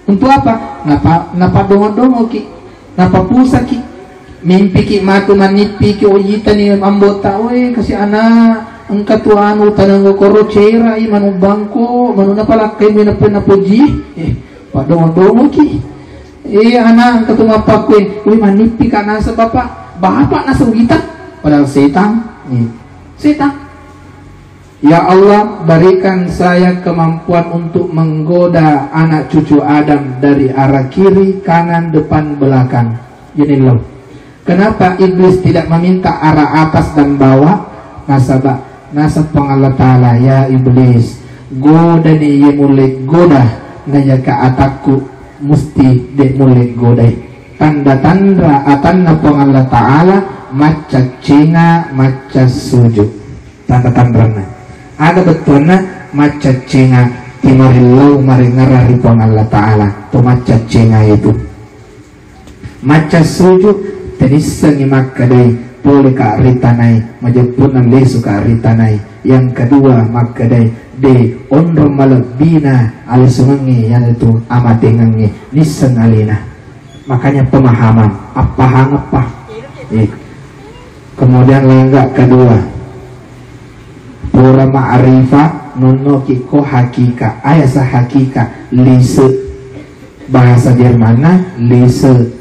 Untuk apa? Napa-, napadongo-dongoki, napapusaki. Mimpiki matu mannippiki, ojitani ambotta, "Oi, kasi ana, engka tu anu tanenggo koro cerai, manu bangko, manu napalakkai mi napo-, napoji." Eh, padongo-dongoki. Eh, ana, engka tu mappakkue, "Oi, mannippika naseng bapak." Bapak naseng wita, padahal setang. Eh, setang. Ya Allah, berikan saya kemampuan untuk menggoda anak cucu Adam dari arah kiri, kanan, depan, belakang. Ini loh. Kenapa iblis tidak meminta arah atas dan bawah? Nasaba, nasab Puang Allah Ta'ala, ya iblis, godani ye mulle goda, najaka atakku musti de mulle godai. Tanda-tanda atanna Puang Allah Ta'ala, maccaccinga, macca sujud. Tanda-tandanna. Aga bettuanna maccaccinga timarillau maringerra ri Puang Allah Ta'ala, to maccaccinga itu. Macca sujud, tenissengi makkedai, pole ka ri tanai, majeppunna lesu ka ri tanai. Yang kedua makkedai, de onrong malebbina alesungengnge, yanatu amatengengnge, nisseng alena. Makanya pemahaman, appahang apa? Eh. Kemudian langga kedua, pura ma'rifah, nonnoki ko hakika. Ayasa hakika, lise. Bahasa Jermanna, lise.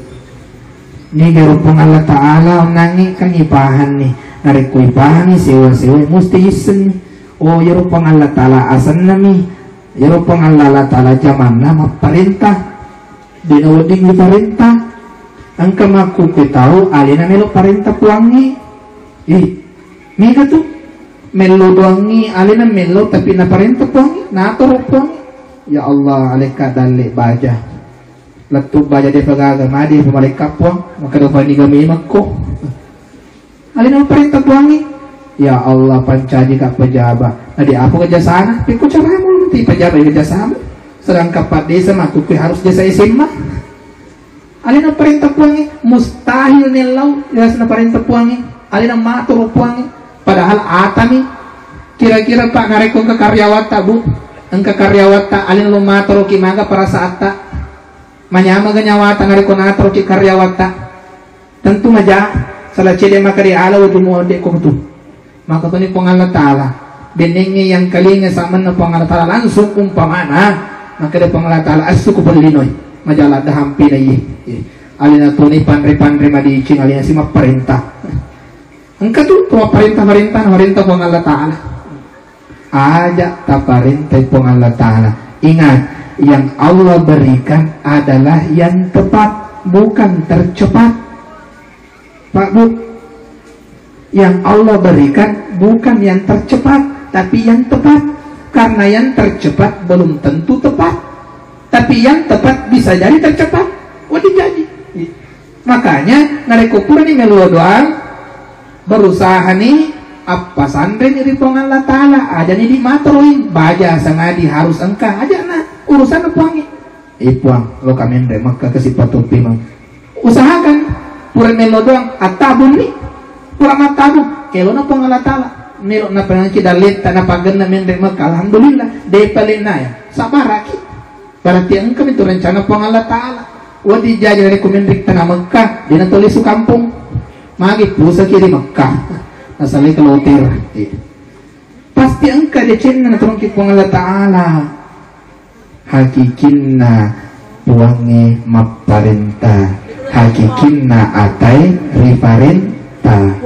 Niga ro Puang Allah Ta'ala onnangnge kan ipahanni. Narekko ipahanni sewa-sewa, musti issenni. Oh, iyaro Puang Allah Ta'ala asennami. Iyaro Puang Allah Ta'ala jamanna mapparentah. Dena wedding diparentah. Engka makkukue tau alena melo parentah Puangnge. Ih, mega tu. Mello doangngi alena mello tapi naparentah Puangnge, natoro Puangnge. Ya Allah, alekka dalle baja. Lettu baja depa gaga, made pa malekka Puang, maka dopa niga memekko. Alena parenta Puangnge. Ya Allah, pancaji ka pejaba. Na di apa ke jasana? Pekko caramu nanti pejaba ke jasamu. Sedangkan Pak Desa makkukui harus jasa S M A. Alena parenta Puangnge, mustahil nellau jasana parenta Puangnge. Alena matoro Puangnge. Padahal atami. Kira-kira Pak, narekko engka karyawatta, Bu, engka karyawatta, alena lo matoro ki maga perasaatta? Manyamega nyawata narekko natoroki karyawatta? Tentu maja, sala cede maka ri ala waju muodde ko tu. Maka toni Puang Allah Ta'ala, bennengnge yang kalinga samenna Puang Allah Ta'ala langsung umpamana, maka de Puang Allah Ta'ala assuku pellinoi, maja ladda hampina iye. Alena toni panre-panre madicing alena si mapparenta. Engka tu, tu parenta-parenta, parenta Puang Allah Ta'ala. Aja taparentai Puang Allah Ta'ala. Ingat, yang Allah berikan adalah yang tepat, bukan tercepat. Pak, Bu, yang Allah berikan bukan yang tercepat. Tapi yang tepat, karena yang tercepat belum tentu tepat. Tapi yang tepat bisa jadi tercepat. Wedding jaji. Makanya narekko purani melo doang, berusahani appasanreni ri Puang Allah Ta'ala. Ajani di matoroi, baja sangadi harus engka, ajana urusanna Puangnge. Eh, Puang, lo kamenre Mekka ke sipatuppi mang. Usahakan pura melo doang, attabunni. Pura mattabung, elona Puang Allah Ta'ala. Melo napangaci dalletta napaggenna menre Mekka, alhamdulillah. Depa lenna ya, sabaraki. Berarti engkami tu rencana Puang Allah Ta'ala. Wedding jaji narekko menre tana Mekka, dena to lisu kampung. Magi pusaki ri Mekka. Nasalai ke loter. Iya. Pasti engka decenna naturungki Puang Allah Ta'ala. Hakikinna Puangnge mapparenta, hakikinna atae riparenta.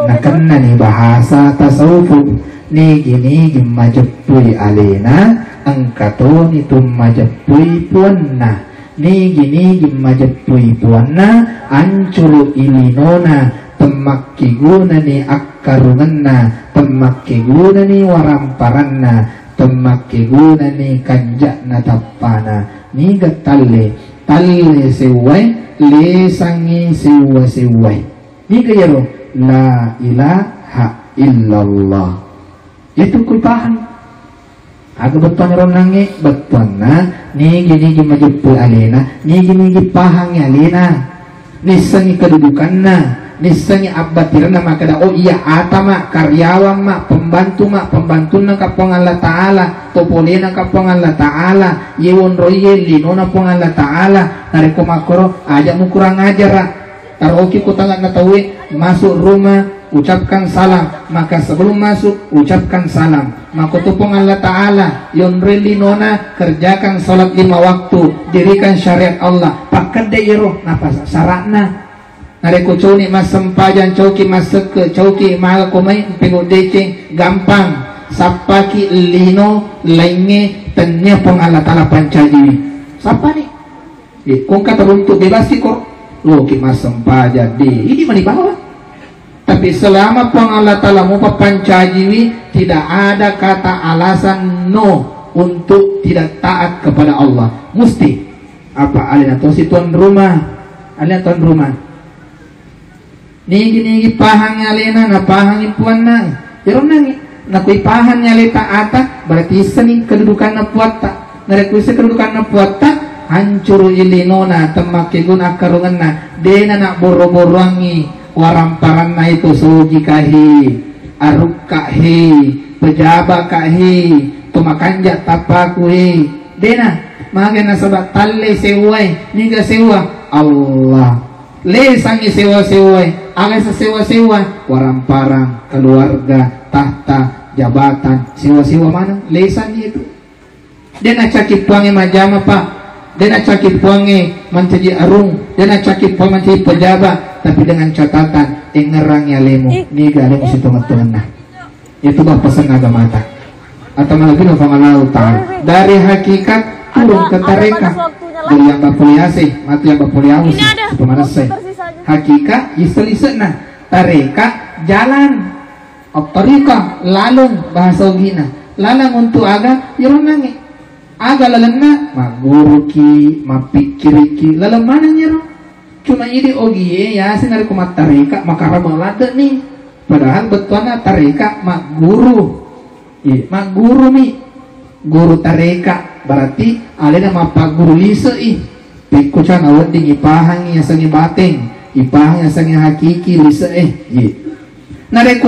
Nakennani bahasa tasawuf, nigi-nigi majeppui alena, engka toni tu majeppui puanna. Nigi-nigi majeppui puanna, ancuru ilinona, temmakkegunani akkarungenna, temmakkegunani waramparanna, temmakkegunani kanja'na tappana. Niga talle? Talle sewwae, lesangngi sewwa-sewwae. Niga iyaro? La ilaha illallah. Itu ku pahang. Aga bettuanna ronnangnge? Bettuanna nigi-nigi majeppu alena, nigi-nigi pahangngi alena, nissengngi kedudukanna, nissengngi abbatirenna makkeda, oh iya, atama, karyawan ma, pembantu ma, pembantunna ka Puang Allah Ta'ala, to polena ka Puang Allah Ta'ala, ye wonroiye linona Puang Allah Ta'ala. Narekko makkoro, aja mukurang ajara. Taroki ko tanganna tauwe, masuk rumah, ucapkan salam. Maka sebelum masuk, ucapkan salam. Maka tu Puang Allah Ta'ala, yonroi linona, kerjakan salat lima waktu, dirikan syariat Allah. Pakkedde iyaro, napa sara'na? Narekko coni massempajang, coki massekke, coki maga ko mai, mpego deceng, gampang. Sappaki lino laingnge, tennia Puang Allah Ta'ala pancajiwi. Sappani? Eh, ko engka teruntuk bebas siko, loki massempajang, de, ini mani bawa. Tapi selama Puang Allah Ta'ala mupa pancajiwi, tidak ada kata alasan no untuk tidak taat kepada Allah. Musti. Apa alena tosi tuan rumah? Alena tuan rumah. Nigi-nigi pahangngi alena, napahangngi puanna. Iyaro nangngi. Nakui pahangngi aleta ata, berarti issenni kedudukanna puatta. Narekko isseng kedudukanna puatta, hancuru ilinona, temmakkeguna akkarungenna. Dena naboro-boroangngi waramparanna itu, soji kahi, arukka he, pejabat ka he, to makanja tappaku he. Dena, mage nasaba talle sewwae, niga sewwa? Allah. Lesangngi sewa-sewae, aga sewa-sewa, waramparang, keluarga, tahta, jabatan, sewa-sewa maneng, lesangngi itu. De nacaki puangnge majjama, Pak. De nacaki puangnge mancaji arung, de nacaki puang mancaji pejabat, tapi dengan catatan, engngerangngi alemu, niga alemu sitongeng-tongenna. Itu bah pesan agamata. Atau malebbi no Puang Allah Ta'ala. Dari hakikat turun ke tareka. Dari yang bapoliase, mati yang bapoliause, itu manessai. Hakikat, ise-isenna. Tareka, jalan. At-tariqah, laleng, bahasa ogina. Laleng untuk aga, ironnangi. Aga lalenna, magguruki, mappikkiriki, laleng maneng iyaro. Cuma idi ogie yaseng narekko mattareka, makarama ladde'ni. Padahal bettuanna tareka magguru. Iya, maggurumi. Guru tareka berarti alena mappagguru lise'i. Pekko cang awedding ipahangngi yasengnge bateng, ipahangngi yasengnge hakiki lise'e. Iya. Narekko